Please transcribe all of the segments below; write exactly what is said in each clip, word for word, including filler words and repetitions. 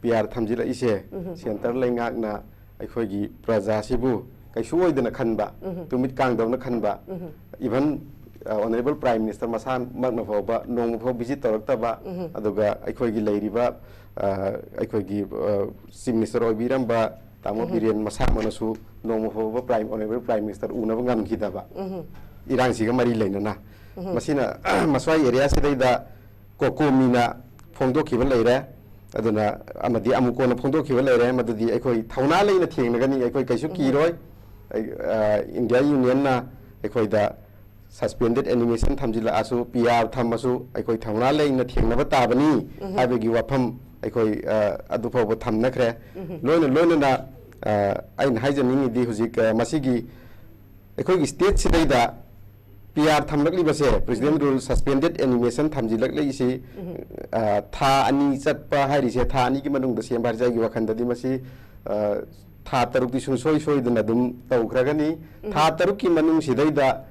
P R ꯊꯝꯖꯤꯜꯂꯛꯏꯁꯦ, centre ꯂꯩꯉꯥꯛꯅ ꯑꯩꯈꯣꯏꯒꯤ ꯄ꯭ꯔꯖꯥꯁꯤꯕꯨ ꯀꯩꯁꯨ ꯑꯣꯏꯗꯅ ꯈꯟꯕ, ꯇꯨꯃꯤꯠ ꯀꯥꯡꯗꯧꯅ ꯈꯟꯕ, ꯏꯚꯟ ꯑꯣꯅꯔꯦꯕꯜ ꯄ꯭ꯔꯥꯏꯝ ꯃꯤꯅꯤꯁꯇꯔ ꯃꯁꯥꯃꯛꯅ ꯐꯥꯎꯕ ꯅꯣꯡꯃ ꯐꯥꯎ ꯚꯤꯖꯤꯠ ꯇꯧꯔꯛꯇꯕ, ꯑꯗꯨꯒ ꯑꯩꯈꯣꯏꯒꯤ ꯂꯩꯔꯤꯕ, ꯑ, ꯑꯩꯈꯣꯏꯒꯤ ꯆꯤꯐ ꯃꯤꯅꯤꯁꯇꯔ ꯑꯣꯏꯕꯤꯔꯝꯕ ꯇꯥꯃꯣ ꯕꯤꯔꯦꯟ ꯃꯁꯥꯃꯛꯅꯁꯨ ꯅꯣꯡꯃ ꯐꯥꯎꯕ ꯄ꯭ꯔꯥꯏꯝ ꯑꯣꯅꯔꯦꯕꯜ ꯄ꯭ꯔꯥꯏꯝ ꯃꯤꯅꯤꯁꯇꯔ ꯎꯅꯕ ꯉꯝꯈꯤꯗꯕ, ꯏꯔꯥꯡꯁꯤꯒ ꯃꯔꯤ ꯂꯩꯅꯅ꯫ ꯃꯁꯤꯅ ꯃꯁ꯭ꯋꯥꯏ ꯑꯦꯔꯤꯌꯥꯁꯤꯗꯩꯗ ꯀꯣꯀꯣꯃꯤꯅ ꯐꯣꯡꯗꯣꯛꯈꯤꯕ ꯂꯩꯔꯦ꯫ ꯑꯗꯨꯅ ꯑꯃꯗꯤ ꯑꯃꯨꯛ ꯀꯣꯟꯅ ꯐꯣꯡꯗꯣꯛꯈꯤꯕ ꯂꯩꯔꯦ, ꯃꯗꯨꯗꯤ ꯑꯩꯈꯣꯏ ꯊꯧꯅꯥ ꯂꯩꯅ ꯊꯦꯡꯅꯒꯅꯤ, ꯑꯩꯈꯣꯏ ꯀꯩꯁꯨ ꯀꯤꯔꯣꯏ꯫ ꯑꯩ, ꯑ, ꯏꯟꯗꯤꯌꯥ ꯌꯨꯅꯤꯌꯟꯅ ꯑꯩꯈꯣꯏꯗ ꯁꯁꯄꯦꯟꯗꯦꯗ ꯑꯦꯅꯤꯃꯦꯁꯟ ꯊꯝꯖꯤꯜꯂꯛꯑꯁꯨ, ꯄꯤ ꯑꯥꯔ ꯊꯝꯃꯁꯨ, ꯑꯩꯈꯣꯏ ꯊꯧꯅꯥ ꯂꯩꯅ ꯊꯦꯡꯅꯕ ꯇꯥꯕꯅꯤ ꯍꯥꯏꯕꯒꯤ ꯋꯥꯐꯝ ꯑꯩꯈꯣꯏ, ꯑ, ꯑꯗꯨ ꯐꯥꯎꯕ ꯊꯝꯅꯈ꯭ꯔꯦ꯫ ꯂꯣꯏꯅ ꯂꯣꯏꯅꯅ, ꯑ, ꯑꯩꯅ ꯍꯥꯏꯖꯅꯤꯡꯉꯤꯗꯤ ꯍꯧꯖꯤꯛ, ꯑ, ꯃꯁꯤꯒꯤ ꯑꯩꯈꯣꯏꯒꯤ ꯁ꯭ꯇꯦꯠꯁꯤꯗꯩꯗ ꯄꯤ ꯑꯥꯔ ꯊꯝꯂꯛꯂꯤꯕꯁꯦ, ꯄ꯭ꯔꯦꯁꯤꯗꯦꯟ ꯔꯨꯜ ꯁꯁꯄꯦꯟꯗꯦꯗ ꯑꯦꯅꯤꯃꯦꯁꯟ ꯊꯝꯖꯤꯜꯂꯛꯂꯛꯏꯁꯤ, ꯑ, ꯊꯥ ꯑꯅꯤ ꯆꯠꯄ ꯍꯥꯏꯔꯤꯁꯦ, ꯊꯥ ꯑꯅꯤꯒꯤ ꯃꯅꯨꯡꯗ ꯁꯦꯝꯕ ꯍꯥꯏꯔꯤꯁꯦ, ꯑꯩꯒꯤ ꯋꯥꯈꯜꯗꯗꯤ ꯃꯁꯤ, ꯑ, ꯊꯥ ꯇꯔꯨꯛꯇꯤ ꯁꯨꯡꯁꯣꯏ ꯁꯣꯏꯗꯅ ꯑꯗꯨꯝ ꯇꯧꯈ꯭ꯔꯒꯅꯤ꯫ ꯊꯥ ꯇꯔꯨꯛꯀꯤ ꯃꯅꯨꯡꯁꯤꯗꯩꯗ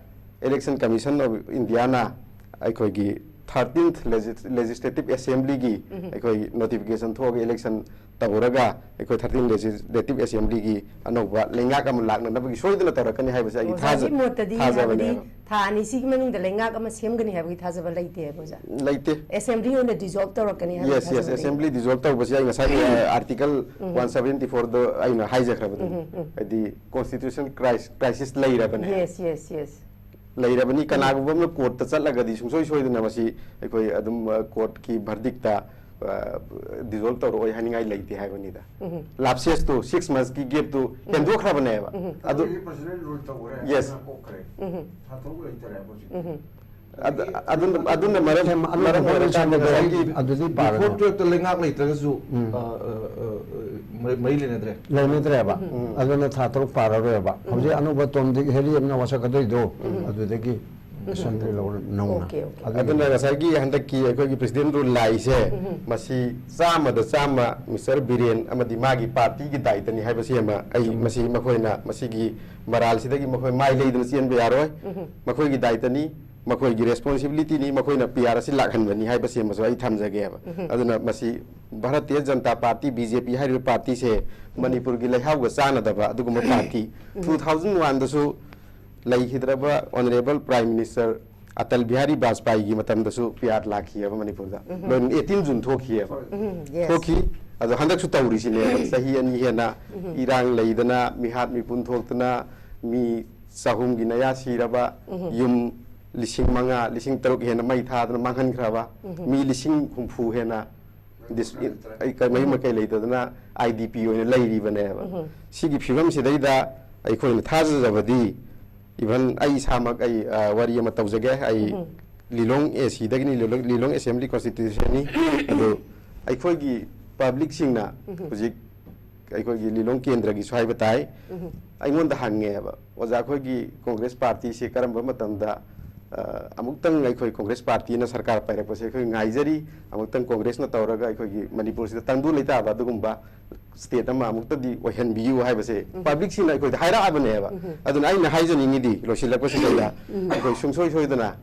Election Commission of Indiaꯅ ꯑꯩꯈꯣꯏꯒꯤ thirteenth Legis-, Legislative Assemblyꯒꯤ ꯑꯩꯈꯣꯏ notification ꯊꯣꯛꯑꯒ election ꯇꯧꯔꯒ ꯑꯩꯈꯣꯏ thirteenth Legislative Assemblyꯒꯤ ꯑꯅꯧꯕ ꯂꯩꯉꯥꯛ ꯑꯃ ꯂꯥꯛꯅꯅꯕꯒꯤ ꯁꯣꯏꯗꯅ ꯇꯧꯔꯛꯀꯅꯤ ꯍꯥꯏꯕꯁꯦ ꯑꯩꯒꯤ ꯑꯣꯖꯥꯒꯤ ꯊꯥꯖ-, ꯃꯣꯠꯇꯗꯤ ꯍꯥꯏꯕꯗꯤ ꯊꯥꯖꯕꯅꯦꯕ꯫ ꯊꯥ ꯑꯅꯤꯁꯤꯒꯤ ꯃꯅꯨꯡꯗ ꯂꯩꯉꯥꯛ ꯑꯃ ꯁꯦꯝꯒꯅꯤ ꯍꯥꯏꯕꯒꯤ ꯊꯥꯖꯕ ꯂꯩꯇꯦꯕ, ꯑꯣꯖꯥ? ꯂꯩꯇꯦ꯫ Assembly ꯑꯣꯏꯅ dissolve ꯇꯧꯔꯛꯀꯅꯤ ꯍꯥꯏꯕꯒꯤ Yes, yes, ꯊꯥꯖꯕ ꯂꯩ꯫ Assembly dissolve ꯇꯧꯕꯁꯦ ꯑꯩ ꯉꯁꯥꯏꯒꯤ, ꯑ, Article one seventy fourꯗꯣ ꯑꯩꯅ ꯍꯥꯏꯖꯈ꯭ꯔꯕꯗꯨꯅꯤ꯫ ꯍꯥꯏꯗꯤ constitution cris-, crisis ꯂꯩꯔꯕꯅꯦ꯫ Yes, yes, yes꯫ ꯂꯩꯔꯕꯅꯤ꯫ ꯀꯅꯥꯒꯨꯝꯕ ꯑꯃꯅ courtꯇ ꯆꯠꯂꯒꯗꯤ ꯁꯨꯡꯁꯣꯏ ꯁꯣꯏꯗꯅ ꯃꯁꯤ ꯑꯩꯈꯣꯏ ꯑꯗꯨꯝ, ꯑ, courtꯀꯤ verdictꯇ, ꯑ, dissolve ꯇꯧꯔꯛꯑꯣꯏ ꯍꯥꯏꯅꯤꯡꯉꯥꯏ ꯂꯩꯇꯦ ꯍꯥꯏꯕꯅꯤꯗ꯫ Lapsesꯇꯣ, six monthsꯀꯤ gapꯇꯣ ꯍꯦꯟꯗꯣꯛꯈ꯭ꯔꯕꯅꯦꯕ꯫ ꯑꯗꯨ ꯑꯗꯨꯗꯤ President rule ꯇꯧꯈ꯭ꯔꯦ, Yes꯫ ꯑꯗꯨꯅ ꯀꯣꯛꯈ꯭ꯔꯦ꯫ ꯊꯥ ꯇꯔꯨꯛ ꯂꯩꯇꯔꯦꯕ ꯍꯧꯖꯤꯛ꯫ ꯑꯗꯨ-, ꯑꯗꯨꯅ, ꯑꯗꯨꯅ ꯃꯔꯝ, ꯁꯦꯝ-, ꯑꯅꯧꯕ ꯃꯔꯝ ꯑꯣꯏꯔꯀꯥꯟꯗ ꯁꯦꯝꯕꯗꯣ ꯉꯁꯥꯏꯒꯤ ꯑꯗꯨꯗꯤ ꯄꯥꯔꯅꯨ꯫ Before twelveꯇ ꯂꯩꯉꯥꯛ ꯂꯩꯇ꯭ꯔꯒꯁꯨ, ꯎꯝ꯫ ꯑ, ꯑ, ꯑ, ꯃꯔꯤ, ꯃꯔꯤ ꯂꯩꯅꯗ꯭ꯔꯦ꯫ ꯂꯩꯅꯗ꯭ꯔꯦꯕ꯫ ꯎꯝ꯫ ꯑꯗꯨꯅ ꯊꯥ ꯇꯔꯨꯛ ꯄꯥꯔꯔꯣꯏꯕ꯫ ꯎꯝ꯫ ꯍꯧꯖꯤꯛ ꯑꯅꯧꯕ Tom, Dick, Harry ꯑꯃꯅ ꯋꯥꯁꯛꯀꯗꯣꯏꯗꯣ, ꯎꯝ꯫ ꯑꯗꯨꯗꯒꯤ ꯎꯝ꯫ Assembly ꯂꯧꯔ ꯅꯧꯅ꯫ Okay, okay꯫ ꯑꯗꯨꯅ ꯉꯁꯥꯏꯒꯤ ꯍꯟꯗꯛꯀꯤ ꯑꯩꯈꯣꯏꯒꯤ President Rule ꯂꯥꯛꯏꯁꯦ, ꯎꯝ꯫ ꯃꯁꯤ ꯆꯥꯝꯃꯗ ꯆꯥꯝꯃ Mister ꯕꯤꯔꯦꯟ ꯑꯃꯗꯤ ꯃꯥꯒꯤ partyꯒꯤ ꯗꯥꯏꯇꯅꯤ ꯍꯥꯏꯕꯁꯤ ꯑꯃ ꯑꯩ ꯎꯝ꯫ ꯃꯁꯤ ꯃꯈꯣꯏꯅ ꯃꯁꯤꯒꯤ ꯃꯔꯥꯜꯁꯤꯗꯒꯤ ꯃꯈꯣꯏ ꯃꯥꯏ ꯂꯩꯗꯨꯅ ꯆꯦꯟꯕ ꯌꯥꯔꯣꯏ꯫ ꯎꯝ꯫ ꯃꯈꯣꯏꯒꯤ ꯗꯥꯏꯇꯅꯤ꯫ ꯃꯈꯣꯏꯒꯤ ꯔꯦꯁꯄꯣꯟꯁꯤꯕꯤꯂꯤꯇꯤꯅꯤ, ꯃꯈꯣꯏꯅ ꯄꯤ ꯑꯥꯔ ꯑꯁꯤ ꯂꯥꯛꯍꯟꯕꯅꯤ ꯍꯥꯏꯕꯁꯤꯃꯁꯨ ꯑꯩ ꯊꯝꯖꯒꯦꯕ꯫ ꯑꯗꯨꯅ ꯃꯁꯤ Bharatiya Janata party, B J ꯄꯤ ꯍꯥꯏꯔꯤꯕ ꯄꯥꯔꯇꯤꯁꯦ ꯃꯅꯤꯄꯨꯔꯒꯤ ꯂꯩꯍꯥꯎꯒ ꯆꯥꯟꯅꯗꯕ ꯑꯗꯨꯒꯨꯝꯕ ꯄꯥꯔꯇꯤ꯫ ꯇꯨ ꯊꯥꯎꯖꯟ ꯋꯥꯟꯗꯁꯨ ꯂꯩꯈꯤꯗ꯭ꯔꯕ honourable prime minister Atal Bihari ꯕꯥꯖꯄꯥꯏꯒꯤ ꯃꯇꯝꯗꯁꯨ ꯄꯤ ꯑꯥꯔ ꯂꯥꯛꯈꯤꯑꯕ ꯃꯅꯤꯄꯨꯔꯗ꯫ ꯂꯣꯏꯅ ꯑꯩꯠꯇꯤꯟ ꯖꯨꯟ ꯊꯣꯛꯈꯤꯑꯕ꯫ ꯎꯝ, yes. ꯊꯣꯛꯈꯤ꯫ ꯑꯗꯣ ꯍꯟꯗꯛꯁꯨ ꯇꯧꯔꯤꯁꯤꯅꯦꯕ꯫ ꯆꯍꯤ ꯑꯅꯤ ꯍꯦꯟꯅ ꯏꯔꯥꯡ ꯂꯩꯗꯅ, ꯃꯤꯍꯥꯠ ꯃꯤꯄꯨꯟ ꯊꯣꯛꯇꯅ, ꯃꯤ ꯆꯍꯨꯝꯒꯤ ꯃꯌꯥ ꯁꯤꯔꯕ, ꯌꯨꯝ ꯂꯤꯁꯤꯡ ꯃꯉꯥ, ꯂꯤꯁꯤꯡ ꯇꯔꯨꯛ ꯍꯦꯟꯅ ꯃꯩ ꯊꯥꯗꯅ ꯃꯥꯡꯍꯟꯈ꯭ꯔꯕ, ꯃꯤ ꯂꯤꯁꯤꯡ ꯍꯨꯝꯐꯨ ꯍꯦꯟꯅ ꯗꯤꯁ-, ꯑꯩ ꯀ-, ꯃꯌꯨꯝ ꯃꯀꯩ ꯂꯩꯇꯗꯅ ꯑꯥꯏ ꯗꯤ ꯄꯤ ꯑꯣꯏꯅ ꯂꯩꯔꯤꯕꯅꯦꯕ꯫ ꯁꯤꯒꯤ ꯐꯤꯕꯝꯁꯤꯗꯩꯗ ꯑꯩꯈꯣꯏꯅ ꯊꯥꯖꯖꯕꯗꯤ, ꯏꯚꯟ ꯑꯩ ꯏꯁꯥꯃꯛ ꯑꯩ, ꯑ, ꯋꯥꯔꯤ ꯑꯃ ꯇꯧꯖꯒꯦ꯫ ꯑꯩ ꯂꯤꯂꯣꯡ ꯑꯦ ꯁꯤꯗꯒꯤꯅꯤ, ꯂꯤꯂꯣꯡ, ꯂꯤꯂꯣꯡ ꯑꯦꯁꯦꯝꯕ꯭ꯂꯤ ꯀꯣꯟꯁꯇꯤꯇ꯭ꯌꯨꯟꯁꯤꯅꯤ꯫ ꯑꯗꯨ ꯑꯩꯈꯣꯏꯒꯤ ꯄꯕ꯭ꯂꯤꯛꯁꯤꯡꯅ ꯍꯧꯖꯤꯛ ꯑꯩꯈꯣꯏꯒꯤ ꯂꯤꯂꯣꯡ ꯀꯦꯟꯗ꯭ꯔꯒꯤꯁꯨ ꯍꯥꯏꯕ ꯇꯥꯏ, ꯑꯩꯉꯣꯟꯗ ꯍꯪꯉꯦꯕ, "ꯑꯣꯖꯥ, ꯑꯩꯈꯣꯏꯒꯤ ꯀꯣꯡꯒ꯭ꯔꯦꯁ ꯄꯥꯔꯇꯤꯁꯤ ꯀꯔꯝꯕ ꯃꯇꯝꯗ, ꯑ, ꯑꯃꯨꯛꯇꯪ ꯑꯩꯈꯣꯏ ꯀꯣꯡꯒ꯭ꯔꯦꯁ ꯄꯥꯔꯇꯤꯅ ꯁꯔꯀꯥꯔ ꯄꯥꯏꯔꯛꯄꯁꯦ ꯑꯩꯈꯣꯏ ꯉꯥꯏꯖꯔꯤ, ꯑꯃꯨꯛꯇꯪ ꯀꯣꯡꯒ꯭ꯔꯦꯁꯅ ꯇꯧꯔꯒ ꯑꯩꯈꯣꯏꯒꯤ ꯃꯅꯤꯄꯨꯔꯁꯤꯗ ꯇꯪꯗꯨ ꯂꯩꯇꯥꯕ ꯑꯗꯨꯒꯨꯝꯕ ꯁ꯭ꯇꯦꯠ ꯑꯃ ꯑꯃꯨꯛꯇꯗꯤ ꯑꯣꯏꯍꯟꯕꯤꯌꯨ" ꯍꯥꯏꯕꯁꯦ ꯄꯕ꯭ꯂꯤꯛꯁꯤꯡꯅ ꯑꯩꯈꯣꯏꯗ ꯍꯥꯏꯔꯛꯑꯕꯅꯦꯕ꯫ ꯑꯗꯨꯅ ꯑꯩꯅ ꯍꯥꯏꯖꯅꯤꯡꯉꯤꯗꯤ, ꯂꯣꯏꯁꯤꯜꯂꯛꯄꯁꯤꯗꯩꯗ ꯑꯩꯈꯣꯏ ꯁꯨꯡꯁꯣꯏ ꯁꯣꯏꯗꯅ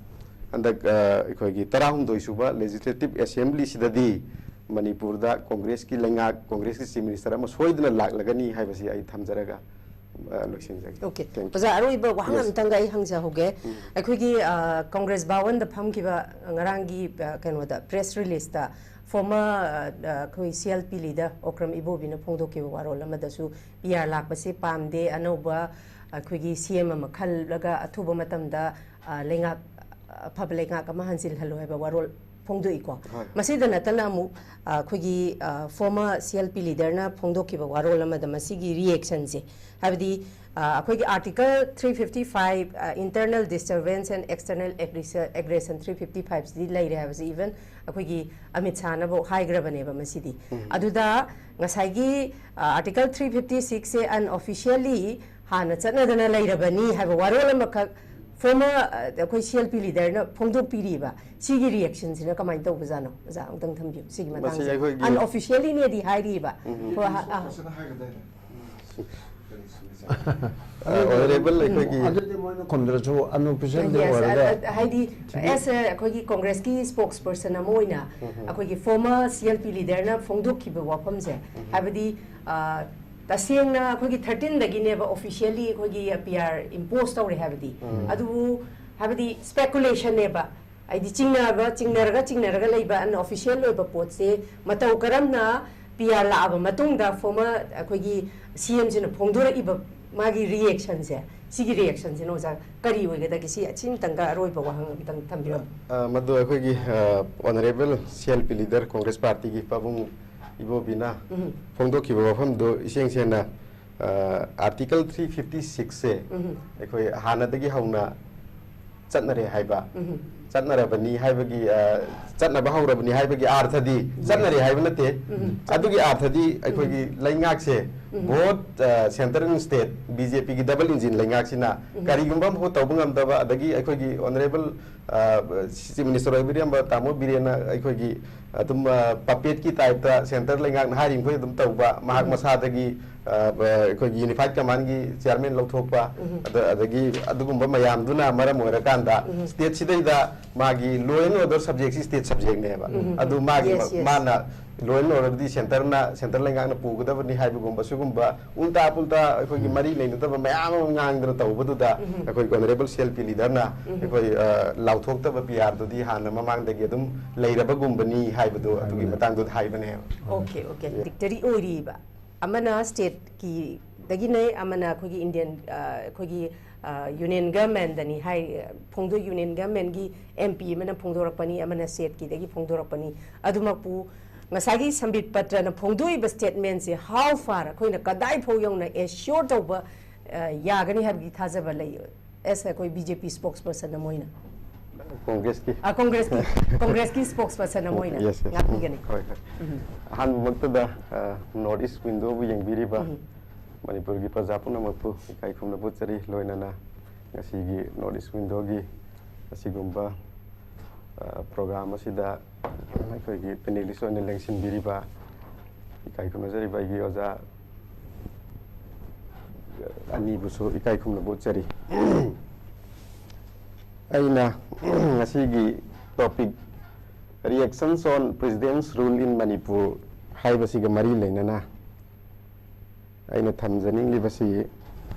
ꯍꯟꯗꯛ, ꯑ, ꯑꯩꯈꯣꯏꯒꯤ ꯇꯔꯥꯍꯨꯝꯗꯣꯏ ꯁꯨꯕ ꯂꯦꯖꯤꯁꯂꯦꯇꯤꯚ ꯑꯦꯁꯦꯝꯕ꯭ꯂꯤꯁꯤꯗꯗꯤ ꯃꯅꯤꯄꯨꯔꯗ ꯀꯣꯡꯒ꯭ꯔꯦꯁꯀꯤ ꯂꯩꯉꯥꯛ, ꯀꯣꯡꯒ꯭ꯔꯦꯁꯀꯤ ꯆꯤꯐ ꯃꯤꯅꯤꯁꯇꯔ ꯑꯃ ꯁꯣꯏꯗꯅ ꯂꯥꯛꯂꯒꯅꯤ ꯍꯥꯏꯕꯁꯤ ꯑꯩ ꯊꯝꯖꯔꯒ, ꯑ, ꯂꯣꯏꯁꯤꯟꯖꯒꯦ꯫ ꯑꯣꯀꯦ꯫ Thank you. ꯑꯣꯖꯥ, ꯑꯔꯣꯏꯕ ꯋꯥꯍꯪ Yes. ꯑꯝꯇꯪꯒ ꯑꯩ ꯍꯪꯖꯍꯧꯒꯦ꯫ ꯑꯩꯈꯣꯏꯒꯤ, ꯑ, ꯀꯣꯡꯒ꯭ꯔꯦꯁ ꯚꯥꯋꯟꯗ ꯐꯝꯈꯤꯕ ꯉꯔꯥꯡꯒꯤ, ꯑ, ꯀꯩꯅꯣꯗ, ꯄ꯭ꯔꯦꯁ ꯔꯤꯂꯤꯖꯇ ꯐꯣꯔꯃꯔ, ꯑ, ꯑ, ꯑꯩꯈꯣꯏ C L P leader Okram ꯏꯕꯣꯕꯤꯅ ꯐꯣꯡꯗꯣꯛꯈꯤꯕ ꯋꯥꯔꯣꯜ ꯑꯃꯗꯁꯨ ꯄꯤ ꯑꯥꯔ ꯂꯥꯛꯄꯁꯦ ꯄꯥꯝꯗꯦ, ꯑꯅꯧꯕ ꯑꯩꯈꯣꯏꯒꯤ ꯁꯤ ꯑꯦꯝ ꯑꯃ ꯈꯜꯂꯒ ꯑꯊꯨꯕ ꯃꯇꯝꯗ, ꯑ, ꯂꯩꯉꯥꯛ, ꯑꯐꯕ ꯂꯩꯉꯥꯛ ꯑꯃ ꯍꯟꯖꯤꯜꯍꯜꯂꯣ ꯍꯥꯏꯕ ꯋꯥꯔꯣꯜ ꯐꯣꯡꯗꯣꯛꯏꯀꯣ꯫ ꯍꯣꯏ꯫ ꯃꯁꯤꯗ ꯅꯠꯇꯅ ꯑꯃꯨꯛ, ꯑ, ꯑꯩꯈꯣꯏꯒꯤ, ꯑ, ꯐꯣꯔꯃꯔ ꯁꯤ ꯑꯦꯜ ꯄꯤ ꯂꯤꯗꯔꯅ ꯐꯣꯡꯗꯣꯛꯈꯤꯕ ꯋꯥꯔꯣꯜ ꯑꯃꯗ ꯃꯁꯤꯒꯤ ꯔꯤꯌꯦꯛꯁꯟꯁꯦ, ꯍꯥꯏꯕꯗꯤ, ꯑ, ꯑꯩꯈꯣꯏꯒꯤ ꯑꯥꯔꯇꯤꯀꯜ ꯊ꯭ꯔꯤ ꯐꯤꯐꯇꯤ ꯐꯥꯏꯚ, ꯑ, internal disturbance and external aggression, aggression three fifty ꯐꯥꯏꯚꯁꯤꯗꯤ ꯂꯩꯔꯦ ꯍꯥꯏꯕꯁꯤ even ꯑꯩꯈꯣꯏꯒꯤ ꯑꯃꯤꯠ ꯁꯥꯍꯅꯐꯧ ꯍꯥꯏꯈ꯭ꯔꯕꯅꯦꯕ ꯃꯁꯤꯗꯤ꯫ ꯑꯗꯨꯗ ꯉꯁꯥꯏꯒꯤ, ꯑ, ꯑꯥꯔꯇꯤꯀꯜ ꯊ꯭ꯔꯤ ꯐꯤꯐꯇꯤ ꯁꯤꯛꯁꯁꯦ unofficially ꯍꯥꯟꯅ ꯆꯠꯅꯗꯅ ꯂꯩꯔꯕꯅꯤ ꯍꯥꯏꯕ ꯋꯥꯔꯣꯜ ꯑꯃꯈꯛ ꯐꯣꯔꯃꯔ, ꯑ, ꯑꯩꯈꯣꯏ ꯁꯤ ꯑꯦꯜ ꯄꯤ ꯂꯤꯗꯔꯅ ꯐꯣꯡꯗꯣꯛꯄꯤꯔꯤꯕ꯫ ꯁꯤꯒꯤ ꯔꯤꯌꯦꯛꯁꯟꯁꯤꯅ ꯀꯃꯥꯏꯅ ꯇꯧꯕꯖꯥꯠꯅꯣ? ꯑꯣꯖꯥ, ꯑꯃꯨꯛꯇꯪ ꯊꯝꯕꯤꯌꯨ ꯁꯤꯒꯤ ꯃꯁꯤ ꯃꯇꯥꯡꯁꯦ꯫ ꯑꯩꯈꯣꯏꯒꯤ Unofficiallyꯅꯦꯗꯤ ꯍꯥꯏꯔꯤꯕ꯫ ꯍꯣꯏ, ꯍ-, ꯑ, ꯐꯖꯅ ꯍꯥꯏꯒꯗꯥꯏꯅꯦ? ꯑ, ꯑꯣꯅꯔꯦꯕꯜ ꯑꯩꯈꯣꯏꯒꯤ ꯑꯗꯨꯗꯤ ꯃꯣꯏꯅ ꯈꯨꯝꯗ꯭ꯔꯁꯨ ꯑꯟꯑꯣꯐꯤꯁꯤꯌꯦꯜꯗꯤ Yes, ꯑꯣꯏꯔꯒ ꯑ- ꯑ- ꯍꯥꯏꯗꯤ ꯑꯦꯁ ꯑꯩꯈꯣꯏꯒꯤ ꯀꯣꯡꯒ꯭ꯔꯦꯁꯀꯤ ꯁ꯭ꯄꯣꯛꯁ ꯄꯔꯁꯟ ꯑꯃ ꯑꯣꯏꯅ ꯑꯩꯈꯣꯏꯒꯤ ꯐꯣꯔꯃꯔ ꯁꯤ ꯑꯦꯜ ꯄꯤ ꯂꯤꯗꯔꯅ ꯐꯣꯡꯗꯣꯛꯈꯤꯕ ꯋꯥꯐꯝꯁꯦ, ꯍꯥꯏꯕꯗꯤ ꯑ, ꯇꯁꯦꯡꯅ ꯑꯩꯈꯣꯏꯒꯤ ꯊꯥꯔꯇꯤꯟꯗꯒꯤꯅꯦꯕ ꯑꯣꯐꯤꯁꯤꯌꯦꯜꯂꯤ ꯑꯩꯈꯣꯏꯒꯤ ꯄꯤ ꯑꯥꯔ ꯏꯝꯄꯣꯁ ꯇꯧꯔꯦ ꯍꯥꯏꯕꯗꯤ, ꯑꯗꯨꯕꯨ ꯍꯥꯏꯕꯗꯤ ꯁ꯭ꯄꯦꯀꯨꯂꯦꯁꯟꯅꯦꯕ꯫ ꯍꯥꯏꯗꯤ ꯆꯤꯡꯅꯕ ꯆꯤꯡꯅꯔꯒ ꯆꯤꯡꯅꯔꯒ ꯂꯩꯕ ꯑꯟꯑꯣꯐꯤꯁꯤꯌꯦꯜ ꯑꯣꯏꯕ ꯄꯣꯠꯁꯦ ꯃꯇꯧ ꯀꯔꯝꯅ ꯄꯤ ꯑꯥꯔ ꯂꯥꯛꯑꯕ ꯃꯇꯨꯡꯗ ꯐꯣꯔꯃꯔ ꯑꯩꯈꯣꯏꯒꯤ ꯁꯤ ꯑꯦꯝꯁꯤꯅ ꯐꯣꯡꯗꯣꯔꯛꯏꯕ ꯃꯥꯒꯤ ꯔꯤꯌꯦꯛꯁꯟꯁꯦ, ꯁꯤꯒꯤ ꯔꯤꯌꯦꯛꯁꯟꯁꯤꯅ ꯑꯣꯖꯥ ꯀꯔꯤ ꯑꯣꯏꯒꯗꯒꯦ? ꯁꯤ ꯑꯁꯤꯃꯇꯪꯒ ꯑꯔꯣꯏꯕ ꯋꯥꯍꯪ ꯑꯃꯇꯪ ꯊꯝꯕꯤꯔꯝꯃꯨ꯫ ꯑ, ꯃꯗꯨ ꯑꯩꯈꯣꯏꯒꯤ ꯑꯣꯅꯔꯦꯕꯜ ꯁꯤ ꯑꯦꯜ ꯄꯤ ꯂꯤꯗꯔ ꯀꯣꯡꯒ꯭ꯔꯦꯁ ꯄꯥꯔꯇꯤꯒꯤ ꯄꯥꯕꯨꯡ ꯏꯕꯣꯕꯤꯅ ꯐꯣꯡꯗꯣꯛꯈꯤꯕ ꯋꯥꯐꯝꯗꯨ ꯏꯁꯦꯡ ꯁꯦꯡꯅ ꯑꯥꯔꯇꯤꯀꯜ ꯊ꯭ꯔꯤ ꯐꯤꯐꯇꯤ ꯁꯤꯛꯁꯁꯦ ꯑꯩꯈꯣꯏ ꯍꯥꯟꯅꯗꯒꯤ ꯍꯧꯅ ꯆꯠꯅꯔꯦ ꯍꯥꯏꯕ, ꯆꯠꯅꯔꯕꯅꯤ ꯍꯥꯏꯕꯒꯤ, ꯑ, ꯆꯠꯅꯕ ꯍꯧꯔꯕꯅꯤ ꯍꯥꯏꯕꯒꯤ ꯑꯥꯔꯊꯗꯤ ꯆꯠꯅꯔꯦ ꯍꯥꯏꯕ ꯅꯠꯇꯦ꯫ ꯑꯗꯨꯒꯤ ꯑꯥꯔꯊꯗꯤ ꯑꯩꯈꯣꯏꯒꯤ ꯂꯩꯉꯥꯛꯁꯦ ꯚꯣꯠ, ꯑ, ꯁꯦꯟꯇꯔ ꯑꯃꯁꯨꯡ ꯁ꯭ꯇꯦꯠ ꯕꯤ ꯖꯦ ꯄꯤꯒꯤ ꯗꯕꯜ ꯏꯟꯖꯤꯟ ꯂꯩꯉꯥꯛꯁꯤꯅ ꯀꯔꯤꯒꯨꯝꯕ ꯑꯃ ꯇꯧꯕ ꯉꯝꯗꯕ, ꯑꯗꯒꯤ ꯑꯩꯈꯣꯏꯒꯤ ꯑꯣꯅꯔꯦꯕꯜ, ꯑ, ꯆꯤꯐ ꯃꯤꯅꯤꯁꯇꯔ ꯑꯣꯏꯕꯤꯔꯝꯕ ꯇꯥꯃꯣ ꯕꯤꯔꯦꯟꯅ ꯑꯩꯈꯣꯏꯒꯤ ꯑꯗꯨꯝ, ꯑ, ꯄꯄꯦꯠꯀꯤ ꯇꯥꯏꯞꯇ ꯁꯦꯟꯇꯔ ꯂꯩꯉꯥꯛꯅ ꯍꯥꯏꯔꯤ ꯃꯈꯣꯏ ꯑꯗꯨꯝ ꯇꯧꯕ, ꯃꯍꯥꯛ ꯃꯁꯥꯗꯒꯤ, ꯑ, ꯑ, ꯑꯩꯈꯣꯏꯒꯤ ꯌꯨꯅꯤꯐꯥꯏꯠ ꯀꯃꯥꯟꯒꯤ ꯆꯤꯌꯥꯔꯃꯦꯟ ꯂꯧꯊꯣꯛꯄ, ꯑꯗ-, ꯑꯗꯒꯤ ꯑꯗꯨꯒꯨꯝꯕ ꯃꯌꯥꯝꯗꯨꯅ ꯃꯔꯝ ꯑꯣꯏꯔꯀꯥꯟꯗ ꯁ꯭ꯇꯦꯠꯁꯤꯗꯩꯗ ꯃꯥꯒꯤ ꯂꯣ ꯑꯦꯟ ꯑꯣꯔꯗꯔ ꯁꯕꯖꯦꯛꯁꯤ ꯁ꯭ꯇꯦꯠ ꯁꯕꯖꯦꯛꯅꯦꯕ꯫ ꯑꯗꯨ ꯃꯥꯒꯤ Yes, ꯃ-, yes. ꯃꯥꯅ ꯂꯣ ꯑꯦꯟ ꯑꯣꯔꯗꯔꯗꯤ ꯁꯦꯟꯇꯔꯅ, ꯁꯦꯟꯇꯔ ꯂꯩꯉꯥꯛꯅ ꯄꯨꯒꯗꯕꯅꯤ ꯍꯥꯏꯕꯒꯨꯝꯕ ꯁꯤꯒꯨꯝꯕ ꯎꯜꯇꯥ ꯄꯨꯜꯇꯥ ꯑꯩꯈꯣꯏꯒꯤ ꯃꯔꯤ ꯂꯩꯅꯗꯕ ꯃꯌꯥꯝ ꯑꯃ ꯉꯥꯡꯗꯅ ꯇꯧꯕꯗꯨꯗ ꯑꯩꯈꯣꯏ ꯑꯣꯅꯔꯦꯕꯜ ꯁꯤ ꯑꯦꯜ ꯄꯤ ꯂꯤꯗꯔꯅ ꯑꯩꯈꯣꯏ, ꯑ, ꯂꯥꯎꯊꯣꯛꯇꯕ ꯄꯤ ꯑꯥꯔꯗꯨꯗꯤ ꯍꯥꯟꯅ ꯃꯃꯥꯡꯗꯒꯤ ꯑꯗꯨꯝ ꯂꯩꯔꯕꯒꯨꯝꯕꯅꯤ ꯍꯥꯏꯕꯗꯨ ꯑꯗꯨꯒꯤ ꯃꯇꯥꯡꯗꯨꯗ ꯍꯥꯏꯕꯅꯦꯕ꯫ ꯑꯣꯀꯦ ꯑꯣꯀꯦ ꯗꯤꯛꯇꯔꯤ ꯑꯣꯏꯔꯤꯕ ꯑꯃꯅ ꯁ꯭ꯇꯦꯠꯀꯤꯗꯒꯤꯅꯦ, ꯑꯃꯅ ꯑꯩꯈꯣꯏꯒꯤ ꯏꯟꯗꯤꯌꯟ, ꯑ, ꯑꯩꯈꯣꯏꯒꯤ, ꯑ, ꯌꯨꯅꯤꯌꯟ ꯒꯃꯦꯟꯗꯅꯤ ꯍꯥꯏ, ꯐꯣꯡꯗꯣꯛ ꯌꯨꯅꯤꯌꯟ ꯒꯃꯦꯟꯒꯤ ꯑꯦꯝ ꯄꯤ ꯑꯃꯅ ꯐꯣꯡꯗꯣꯔꯛꯄꯅꯤ, ꯑꯃꯅ ꯁ꯭ꯇꯦꯠꯀꯤꯗꯒꯤ ꯐꯣꯡꯗꯣꯔꯛꯄꯅꯤ꯫ ꯑꯗꯨꯃꯛꯄꯨ ꯉꯁꯥꯏꯒꯤ ꯁꯝꯕꯤꯠ ꯄꯇ꯭ꯔꯅ ꯐꯣꯡꯗꯣꯛꯏꯕ ꯁ꯭ꯇꯦꯠꯃꯦꯟꯁꯦ how far ꯑꯩꯈꯣꯏꯅ ꯀꯗꯥꯏ ꯐꯥꯎ ꯌꯧꯅ ꯑꯦꯁ꯭ꯌꯣꯔ ꯇꯧꯕ, ꯑ, ꯌꯥꯒꯅꯤ ꯍꯥꯏꯕꯒꯤ ꯊꯥꯖꯕ ꯂꯩ? ꯑꯦꯁ ꯑꯩꯈꯣꯏ ꯕꯤ ꯖꯦ ꯄꯤ ꯁ꯭ꯄꯣꯛꯁ ꯄꯔꯁꯟ ꯑꯃ ꯑꯣꯏꯅ꯫ ꯀꯣꯡꯒ꯭ꯔꯦꯁꯀꯤ ꯑ, ꯀꯣꯡꯒ꯭ꯔꯦꯁꯀꯤ ꯀꯣꯡꯒ꯭ꯔꯦꯁꯀꯤ ꯁ꯭ꯄꯣꯛꯁ ꯄꯔꯁꯟ ꯑꯃ ꯑꯣꯏꯅ Yes, yes. ꯉꯥꯛꯄꯤꯒꯅꯤ꯫ ꯍꯣꯏ, ꯍꯣꯏ꯫ ꯑꯍꯥꯟꯕꯃꯛꯇꯗ, ꯑ, ꯅꯣꯔꯠ ꯏꯁ ꯋꯤꯟꯗꯣꯕꯨ ꯌꯦꯡꯕꯤꯔꯤꯕ ꯃꯅꯤꯄꯨꯔꯒꯤ ꯄ꯭ꯔꯖꯥ ꯄꯨꯝꯅꯃꯛꯄꯨ ꯏꯀꯥꯏ ꯈꯨꯝꯅꯕ ꯎꯠꯆꯔꯤ꯫ ꯂꯣꯏꯅꯅ ꯉꯁꯤꯒꯤ ꯅꯣꯔꯠ ꯏꯁ ꯋꯤꯟꯗꯣꯒꯤ ꯑꯁꯤꯒꯨꯝꯕ, ꯑ, ꯄ꯭ꯔꯣꯒ꯭ꯔꯥꯝ ꯑꯁꯤꯗ ꯑꯩꯈꯣꯏꯒꯤ ꯄꯦꯅꯦꯂꯤꯁ ꯑꯣꯏꯅ ꯂꯦꯡꯁꯤꯟꯕꯤꯔꯤꯕ ꯏꯀꯥꯏ ꯈꯨꯝꯅꯖꯔꯤꯕ ꯑꯩꯒꯤ ꯑꯣꯖꯥ ꯑꯅꯤꯕꯨꯁꯨ ꯏꯀꯥꯏ ꯈꯨꯝꯅꯕ ꯎꯠꯆꯔꯤ꯫ ꯑꯩꯅ ꯉꯁꯤꯒꯤ topic, Reactions on President's Rule in Manipur ꯍꯥꯏꯕꯁꯤꯒ ꯃꯔꯤ ꯂꯩꯅꯅ ꯑꯩꯅ ꯊꯝꯖꯅꯤꯡꯂꯤꯕꯁꯤ,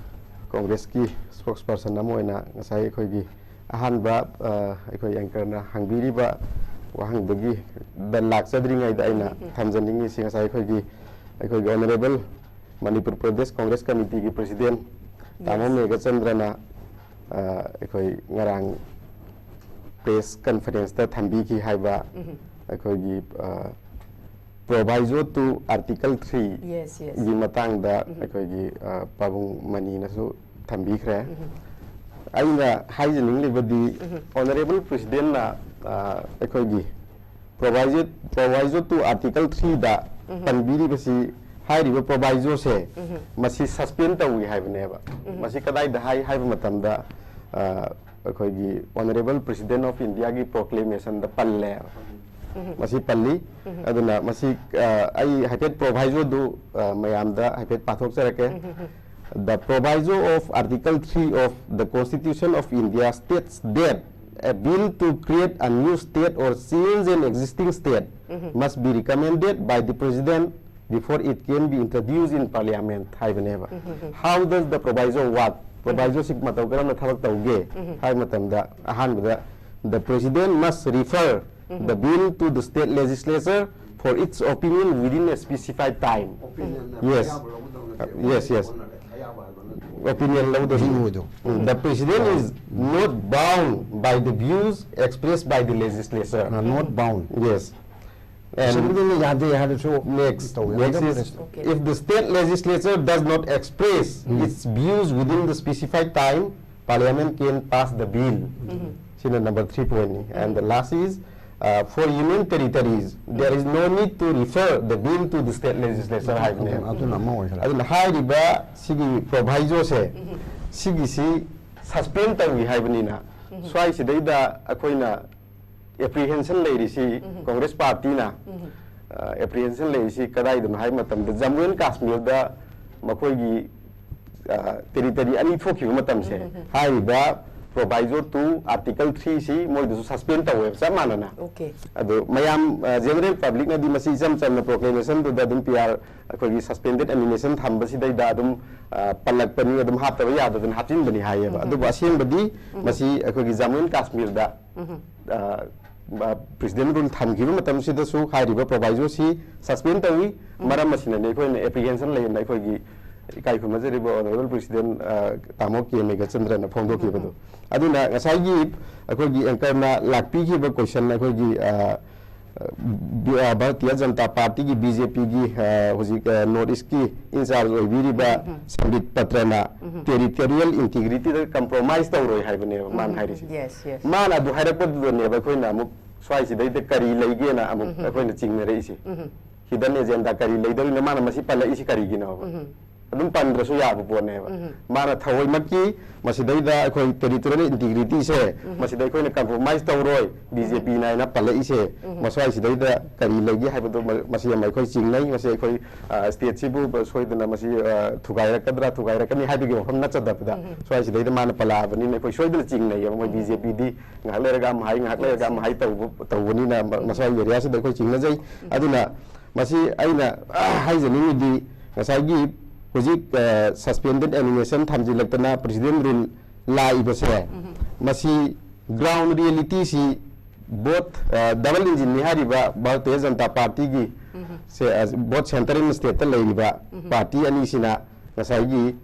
ꯀꯣꯡꯒ꯭ꯔꯦꯁꯀꯤ spokesperson ꯑꯃ ꯑꯣꯏꯅ ꯉꯁꯥꯏ ꯑꯩꯈꯣꯏꯒꯤ ꯑꯍꯥꯟꯕ, ꯑ, ꯑꯩꯈꯣꯏ anchorꯅ ꯍꯪꯕꯤꯔꯤꯕ ꯋꯥꯍꯪꯗꯨꯒꯤ ꯗ ꯂꯥꯛꯆꯗ꯭ꯔꯤꯉꯩꯗ ꯑꯩꯅ ꯊꯝꯖꯅꯤꯡꯉꯤꯁꯤ, ꯉꯁꯥꯏ ꯑꯩꯈꯣꯏꯒꯤ, ꯑꯩꯈꯣꯏꯒꯤ Honourable Manipur Pradesh Congress Committeeꯒꯤ President ꯇꯥꯃꯣ ꯃꯦꯘꯆꯟꯗ꯭ꯔꯅ, ꯑ, ꯑꯩꯈꯣꯏ ꯉꯔꯥꯡ press conferenceꯇ ꯊꯝꯕꯤꯈꯤ ꯍꯥꯏꯕ ꯑꯩꯈꯣꯏꯒꯤ, ꯑ, proviso to Article three ꯒꯤ ꯃꯇꯥꯡꯗ ꯑꯩꯈꯣꯏꯒꯤ, ꯑ, ꯄꯥꯕꯨꯡ ꯃꯅꯤꯅꯁꯨ ꯊꯝꯕꯤꯈ꯭ꯔꯦ꯫ ꯑꯩꯅ ꯍꯥꯏꯖꯅꯤꯡꯂꯤꯕꯗꯤ, Honourable Presidentꯅ, ꯑ, ꯑꯩꯈꯣꯏꯒꯤ proviso, proviso to Article threeꯗ ꯄꯟꯕꯤꯔꯤꯕꯁꯤ, ꯍꯥꯏꯔꯤꯕ provisoꯁꯦ ꯃꯁꯤ suspend ꯇꯧꯏ ꯍꯥꯏꯕꯅꯦꯕ꯫ ꯃꯁꯤ ꯀꯗꯥꯏꯗ ꯍꯥꯏ ꯍꯥꯏꯕ ꯃꯇꯝꯗ, ꯑ, ꯑꯩꯈꯣꯏꯒꯤ Honourable President of Indiaꯒꯤ proclamationꯗ ꯄꯜꯂꯦ꯫ ꯃꯁꯤ ꯄꯜꯂꯤ꯫ ꯑꯗꯨꯅ ꯃꯁꯤ, ꯑ, ꯑꯩ ꯍꯥꯏꯐꯦꯠ provisoꯗꯨ, ꯑ, ꯃꯌꯥꯝꯗ ꯍꯥꯏꯐꯦꯠ ꯄꯥꯊꯣꯛꯆꯔꯛꯀꯦ꯫ The proviso of Article three of the Constitution of India states that a bill to create a new state or change an existing state must be recommended by the President before it can be introduced in Parliament ꯍꯥꯏꯕꯅꯦꯕ꯫ How does the proviso work? Provisoꯁꯤ ꯃꯇꯧ ꯀꯔꯝꯅ ꯊꯕꯛ ꯇꯧꯒꯦ ꯍꯥꯏꯕ ꯃꯇꯝꯗ, ꯑꯍꯥꯟꯕꯗ, the President must refer the bill to the state legislature for its opinion within a specified time. Yes. Yes, yes. Opinion ꯂꯧꯗꯣꯏꯅꯤ꯫ View ꯑꯗꯨ꯫ The President is not bound by the views expressed by the legislature. Not bound. Yes. And Assemblyꯅ ꯌꯥꯗꯦ ꯍꯥꯏꯔꯁꯨ next, ꯇꯧꯕ next ꯌꯥꯗꯕ is, Okay. if the state legislature does not express its views within the specified time, Parliament can pass the bill. ꯁꯤꯅ number three pointꯅꯤ꯫ And the last is, uh, for Union Territories, there is no need to refer the bill to the state legislature ꯍꯥꯏꯕꯅꯦ꯫ ꯑꯗꯨꯅ ꯑꯃ ꯑꯣꯏꯈ꯭ꯔꯦ꯫ ꯑꯗꯨꯅ ꯍꯥꯏꯔꯤꯕ ꯁꯤꯒꯤ provisoꯁꯦ, ꯁꯤꯒꯤꯁꯤ suspend ꯇꯧꯏ ꯍꯥꯏꯕꯅꯤꯅ, ꯁ꯭ꯋꯥꯏꯁꯤꯗꯩꯗ ꯑꯩꯈꯣꯏꯅ apprehension ꯂꯩꯔꯤꯁꯤ, Congress partyꯅ, ꯑ, apprehension ꯂꯩꯔꯤꯁꯤ ꯀꯗꯥꯏꯗꯅꯣ ꯍꯥꯏꯕ ꯃꯇꯝꯗ, Jammu and Kashmirꯗ ꯃꯈꯣꯏꯒꯤ ꯇꯦꯔꯤꯇꯣꯔꯤ ꯑꯅꯤ ꯊꯣꯛꯈꯤꯕ ꯃꯇꯝꯁꯦ, ꯍꯥꯏꯔꯤꯕ proviso two article three ꯁꯤ ꯃꯣꯏꯗꯁꯨ suspend ꯇꯧꯋꯦꯕ, ꯆꯞ ꯃꯥꯟꯅꯅ꯫ ꯑꯣꯀꯦ꯫ ꯑꯗꯣ ꯃꯌꯥꯝ, ꯖꯦꯅꯔꯦꯜ ꯄꯕ꯭ꯂꯤꯛꯅꯗꯤ ꯃꯁꯤ ꯏꯆꯝ ꯆꯝꯅ proclamation ꯗꯨꯗ ꯑꯗꯨꯝ ꯄꯤ ꯑꯥꯔ, ꯑꯩꯈꯣꯏꯒꯤ suspended animation ꯊꯝꯕꯁꯤꯗꯩꯗ ꯑꯗꯨꯝ ꯑ, ꯄꯜꯂꯛꯄꯅꯤ, ꯑꯗꯨꯝ ꯍꯥꯞꯇꯕ ꯌꯥꯗꯗꯅ ꯍꯥꯞꯆꯤꯟꯕꯅꯤ ꯍꯥꯏꯌꯦꯕ꯫ ꯑꯗꯨꯕꯨ ꯑꯁꯦꯡꯕꯗꯤ ꯃꯁꯤ ꯑꯩꯈꯣꯏꯒꯤ ꯖꯃꯨ ꯑꯦꯟ ꯀꯥꯁꯃꯤꯔꯗ ꯑ, ꯑ, president rule ꯊꯝꯈꯤꯕ ꯃꯇꯝꯁꯤꯗꯁꯨ ꯍꯥꯏꯔꯤꯕ proviso ꯁꯤ suspend ꯇꯧꯏ꯫ ꯃꯔꯝ ꯑꯁꯤꯅꯅꯤ ꯑꯩꯈꯣꯏꯅ apprehension ꯂꯩꯅ ꯑꯩꯈꯣꯏꯒꯤ ꯏꯀꯥꯏ ꯈꯨꯝꯅꯖꯔꯤꯕ Honourable President, ꯑ, ꯇꯥꯃꯣ ꯀꯦ ꯃꯦꯘꯆꯟꯗ꯭ꯔꯅ ꯐꯣꯡꯗꯣꯛꯈꯤꯕꯗꯨ꯫ ꯑꯗꯨꯅ ꯉꯁꯥꯏꯒꯤ ꯑꯩꯈꯣꯏꯒꯤ anchor ꯅ ꯂꯥꯛꯄꯤꯈꯤꯕ question, ꯑꯩꯈꯣꯏꯒꯤ, ꯑ, ꯕꯤ-, ꯑ, ꯚꯥꯔꯇꯤꯌ ꯖꯅꯇꯥ ꯄꯥꯔꯇꯤꯒꯤ, ꯕꯤ ꯖꯦ ꯄꯤꯒꯤ, ꯑ, ꯍꯧꯖꯤꯛ, ꯑ, North East ꯀꯤ in charge ꯑꯣꯏꯕꯤꯔꯤꯕ ꯁꯝꯕꯤꯠ ꯄꯇ꯭ꯔꯅ territorial integrity the compromise ꯇꯧꯔꯣꯏ ꯍꯥꯏꯕꯅꯦꯕ ꯃꯥꯅ ꯍꯥꯏꯔꯤꯁꯦ꯫ Yes, yes. ꯃꯥꯅ ꯑꯗꯨ ꯍꯥꯏꯔꯛꯄꯗꯨꯗꯅꯦꯕ ꯑꯩꯈꯣꯏꯅ ꯑꯃꯨꯛ ꯁ꯭ꯋꯥꯏꯁꯤꯗꯩꯗ ꯀꯔꯤ ꯂꯩꯒꯦꯅ ꯑꯃꯨꯛ ꯑꯩꯈꯣꯏꯅ ꯆꯤꯡꯅꯔꯛꯏꯁꯦ꯫ Hidden agenda ꯀꯔꯤ ꯂꯩꯗꯣꯏꯅꯣ, ꯃꯥꯅ ꯃꯁꯤ ꯄꯜꯂꯛꯏꯁꯤ ꯀꯔꯤꯒꯤꯅꯣꯕ? ꯑꯗꯨꯝ ꯄꯟꯗ꯭ꯔꯁꯨ ꯌꯥꯕ ꯄꯣꯠꯅꯦꯕ꯫ ꯃꯥꯅ ꯊꯑꯣꯏꯃꯛꯀꯤ ꯃꯁꯤꯗꯩꯗ ꯑꯩꯈꯣꯏ territorial integrity ꯁꯦ ꯃꯁꯤꯗ ꯑꯩꯈꯣꯏꯅ compromise ꯇꯧꯔꯣꯏ, ꯕꯤ ꯖꯦ ꯄꯤ ꯅ ꯍꯥꯏꯅ ꯄꯜꯂꯛꯏꯁꯦ, ꯃꯁ꯭ꯋꯥꯏꯁꯤꯗꯩꯗ ꯀꯔꯤ ꯂꯩꯒꯦ ꯍꯥꯏꯕꯗꯣ ꯃ-, ꯃꯁꯤ ꯑꯃ ꯑꯩꯈꯣꯏ ꯆꯤꯡꯅꯩ꯫ ꯃꯁꯤ ꯑꯩꯈꯣꯏ, ꯑ, state ꯁꯤꯕꯨ ꯁꯣꯏꯗꯅ ꯃꯁꯤ, ꯑ, ꯊꯨꯒꯥꯏꯔꯛꯀꯗ꯭ꯔꯥ, ꯊꯨꯒꯥꯏꯔꯛꯀꯅꯤ ꯍꯥꯏꯕꯒꯤ ꯋꯥꯐꯝ ꯅꯠꯆꯗꯕꯗ, ꯁ꯭ꯋꯥꯏꯁꯤꯗꯩꯗ ꯃꯥꯅ ꯄꯜꯂꯛꯑꯕꯅꯤꯅ ꯑꯩꯈꯣꯏ ꯁꯣꯏꯗꯅ ꯆꯤꯡꯅꯩꯌꯦꯕ꯫ ꯃꯣꯏ ꯕꯤ ꯖꯦ ꯄꯤ ꯗꯤ ꯉꯥꯏꯍꯥꯛ ꯂꯩꯔꯒ ꯑꯃ ꯍꯥꯏ, ꯉꯥꯏꯍꯥꯛ ꯂꯩꯔꯒ ꯑꯃ ꯍꯥꯏ ꯇꯧꯕ, ꯇꯧꯕꯅꯤꯅ ꯃ-, ꯃꯁ꯭ꯋꯥꯏ area ꯁꯤꯗ ꯑꯩꯈꯣꯏ ꯆꯤꯡꯅꯖꯩ꯫ ꯑꯗꯨꯅ ꯃꯁꯤ ꯑꯩꯅ ꯍꯥꯏꯖꯅꯤꯡꯉꯤꯗꯤ, ꯉꯁꯥꯏꯒꯤ ꯍꯧꯖꯤꯛ, ꯑ, suspended animation ꯊꯝꯖꯤꯜꯂꯛꯇꯅ president rule ꯂꯥꯛꯏꯕꯁꯦ, ꯃꯁꯤ ground reality ꯁꯤ both, ꯑ, double engine ꯅꯤ ꯍꯥꯏꯔꯤꯕ ꯚꯥꯔꯇꯤꯌ ꯖꯅꯇꯥ ꯄꯥꯔꯇꯤꯒꯤ ꯁꯦ, ꯑ, both centre and state ꯇ ꯂꯩꯔꯤꯕ party ꯑꯅꯤꯁꯤꯅ ꯉꯁꯥꯏꯒꯤ,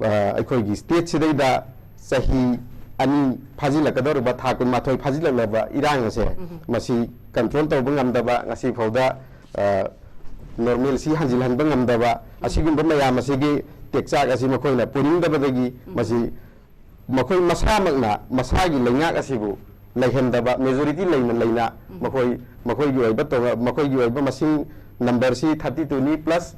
ꯑ, ꯑꯩꯈꯣꯏꯒꯤ state ꯁꯤꯗꯩꯗ ꯆꯍꯤ ꯑꯅꯤ ꯐꯥꯖꯤꯜꯂꯛꯀꯗꯧꯔꯤꯕ, ꯊꯥ ꯀꯨꯟꯃꯥꯊꯣꯏ ꯐꯥꯖꯤꯜꯂꯛꯂꯕ ꯏꯔꯥꯡ ꯑꯁꯦ, ꯃꯁꯤ control ꯇꯧꯕ ꯉꯝꯗꯕ, ꯉꯁꯤ ꯐꯥꯎꯗ, ꯑ, normalcy ꯍꯟꯖꯤꯜꯍꯟꯕ ꯉꯝꯗꯕ, ꯑꯁꯤꯒꯨꯝꯕ ꯃꯌꯥꯝ ꯑꯁꯤꯒꯤ ꯇꯦꯛꯆꯥꯛ ꯑꯁꯤ ꯃꯈꯣꯏꯅ ꯄꯨꯅꯤꯡꯗꯕꯗꯒꯤ ꯃꯁꯤ ꯃꯈꯣꯏ ꯃꯁꯥꯃꯛꯅ ꯃꯁꯥꯒꯤ ꯂꯩꯉꯥꯛ ꯑꯁꯤꯕꯨ ꯂꯩꯍꯟꯗꯕ, majority ꯂꯩꯅ ꯂꯩꯅ ꯃꯈꯣꯏ, ꯃꯈꯣꯏꯒꯤ ꯑꯣꯏꯕ ꯇꯣꯉꯥ-, ꯃꯈꯣꯏꯒꯤ ꯑꯣꯏꯕ ꯃꯁꯤꯡ number ꯁꯤ thirty two ꯅꯤ plus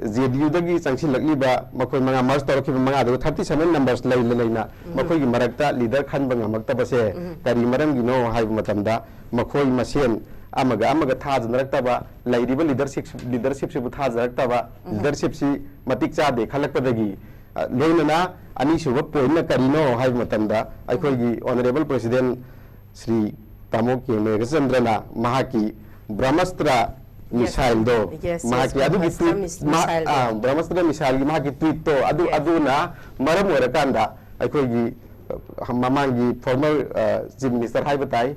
ꯖꯦ ꯗꯤ ꯌꯨ ꯗꯒꯤ ꯆꯪꯁꯤꯜꯂꯛꯂꯤꯕ ꯃꯈꯣꯏ ꯃꯉꯥ merge ꯇꯧꯔꯛꯈꯤꯕ ꯃꯉꯥꯗꯨꯒ thirty seven numbers ꯂꯩꯅ ꯂꯩꯅ ꯃꯈꯣꯏꯒꯤ ꯃꯔꯛꯇ leader ꯈꯟꯕ ꯉꯝꯃꯛꯇꯕꯁꯦ ꯀꯔꯤ ꯃꯔꯝꯒꯤꯅꯣ ꯍꯥꯏꯕ ꯃꯇꯝꯗ, ꯃꯈꯣꯏ ꯃꯁꯦꯟ ꯑꯃꯒ ꯑꯃꯒ ꯊꯥꯖꯅꯔꯛꯇꯕ, ꯂꯩꯔꯤꯕ leadership, leadership ꯁꯤꯕꯨ ꯊꯥꯖꯔꯛꯇꯕ, leadership ꯁꯤ ꯃꯇꯤꯛ ꯆꯥꯗꯦ ꯈꯜꯂꯛꯄꯗꯒꯤ ꯑ, ꯂꯣꯏꯅꯅ ꯑꯅꯤꯁꯨꯕ ꯄꯣꯏꯟꯠꯅ ꯀꯔꯤꯅꯣ ꯍꯥꯏꯕ ꯃꯇꯝꯗ, ꯑꯩꯈꯣꯏꯒꯤ ꯑꯣꯅꯔꯦꯕꯜ ꯄ꯭ꯔꯦꯁꯤꯗꯦꯟꯠ ꯁ꯭ꯔꯤ ꯇꯥꯃꯣ ꯀꯦ ꯃꯦꯘꯆꯟꯗ꯭ꯔꯅ ꯃꯍꯥꯛꯀꯤ ꯕ꯭ꯔꯍꯃꯁꯇ꯭ꯔ ꯃꯤꯁꯥꯏꯜꯗꯣ, ꯃꯍꯥꯛꯀꯤ ꯑꯗꯨꯒꯤ ꯇ꯭ꯋꯤꯠ, ꯕ꯭ꯔꯍꯃꯁꯇ꯭ꯔ ꯃꯤꯁꯥꯏꯜꯒꯤ ꯃꯍꯥꯛꯀꯤ ꯇ꯭ꯋꯤꯠꯇꯣ, ꯑꯗꯨ, ꯑꯗꯨꯅ ꯃꯔꯝ ꯑꯣꯏꯔꯀꯥꯟꯗ ꯑꯩꯈꯣꯏꯒꯤ, ꯑ, ꯃꯃꯥꯡꯒꯤ ꯐꯣꯔꯃꯔ, ꯑ, ꯆꯤꯐ ꯃꯤꯅꯤꯁꯇꯔ ꯍꯥꯏꯕ ꯇꯥꯏ,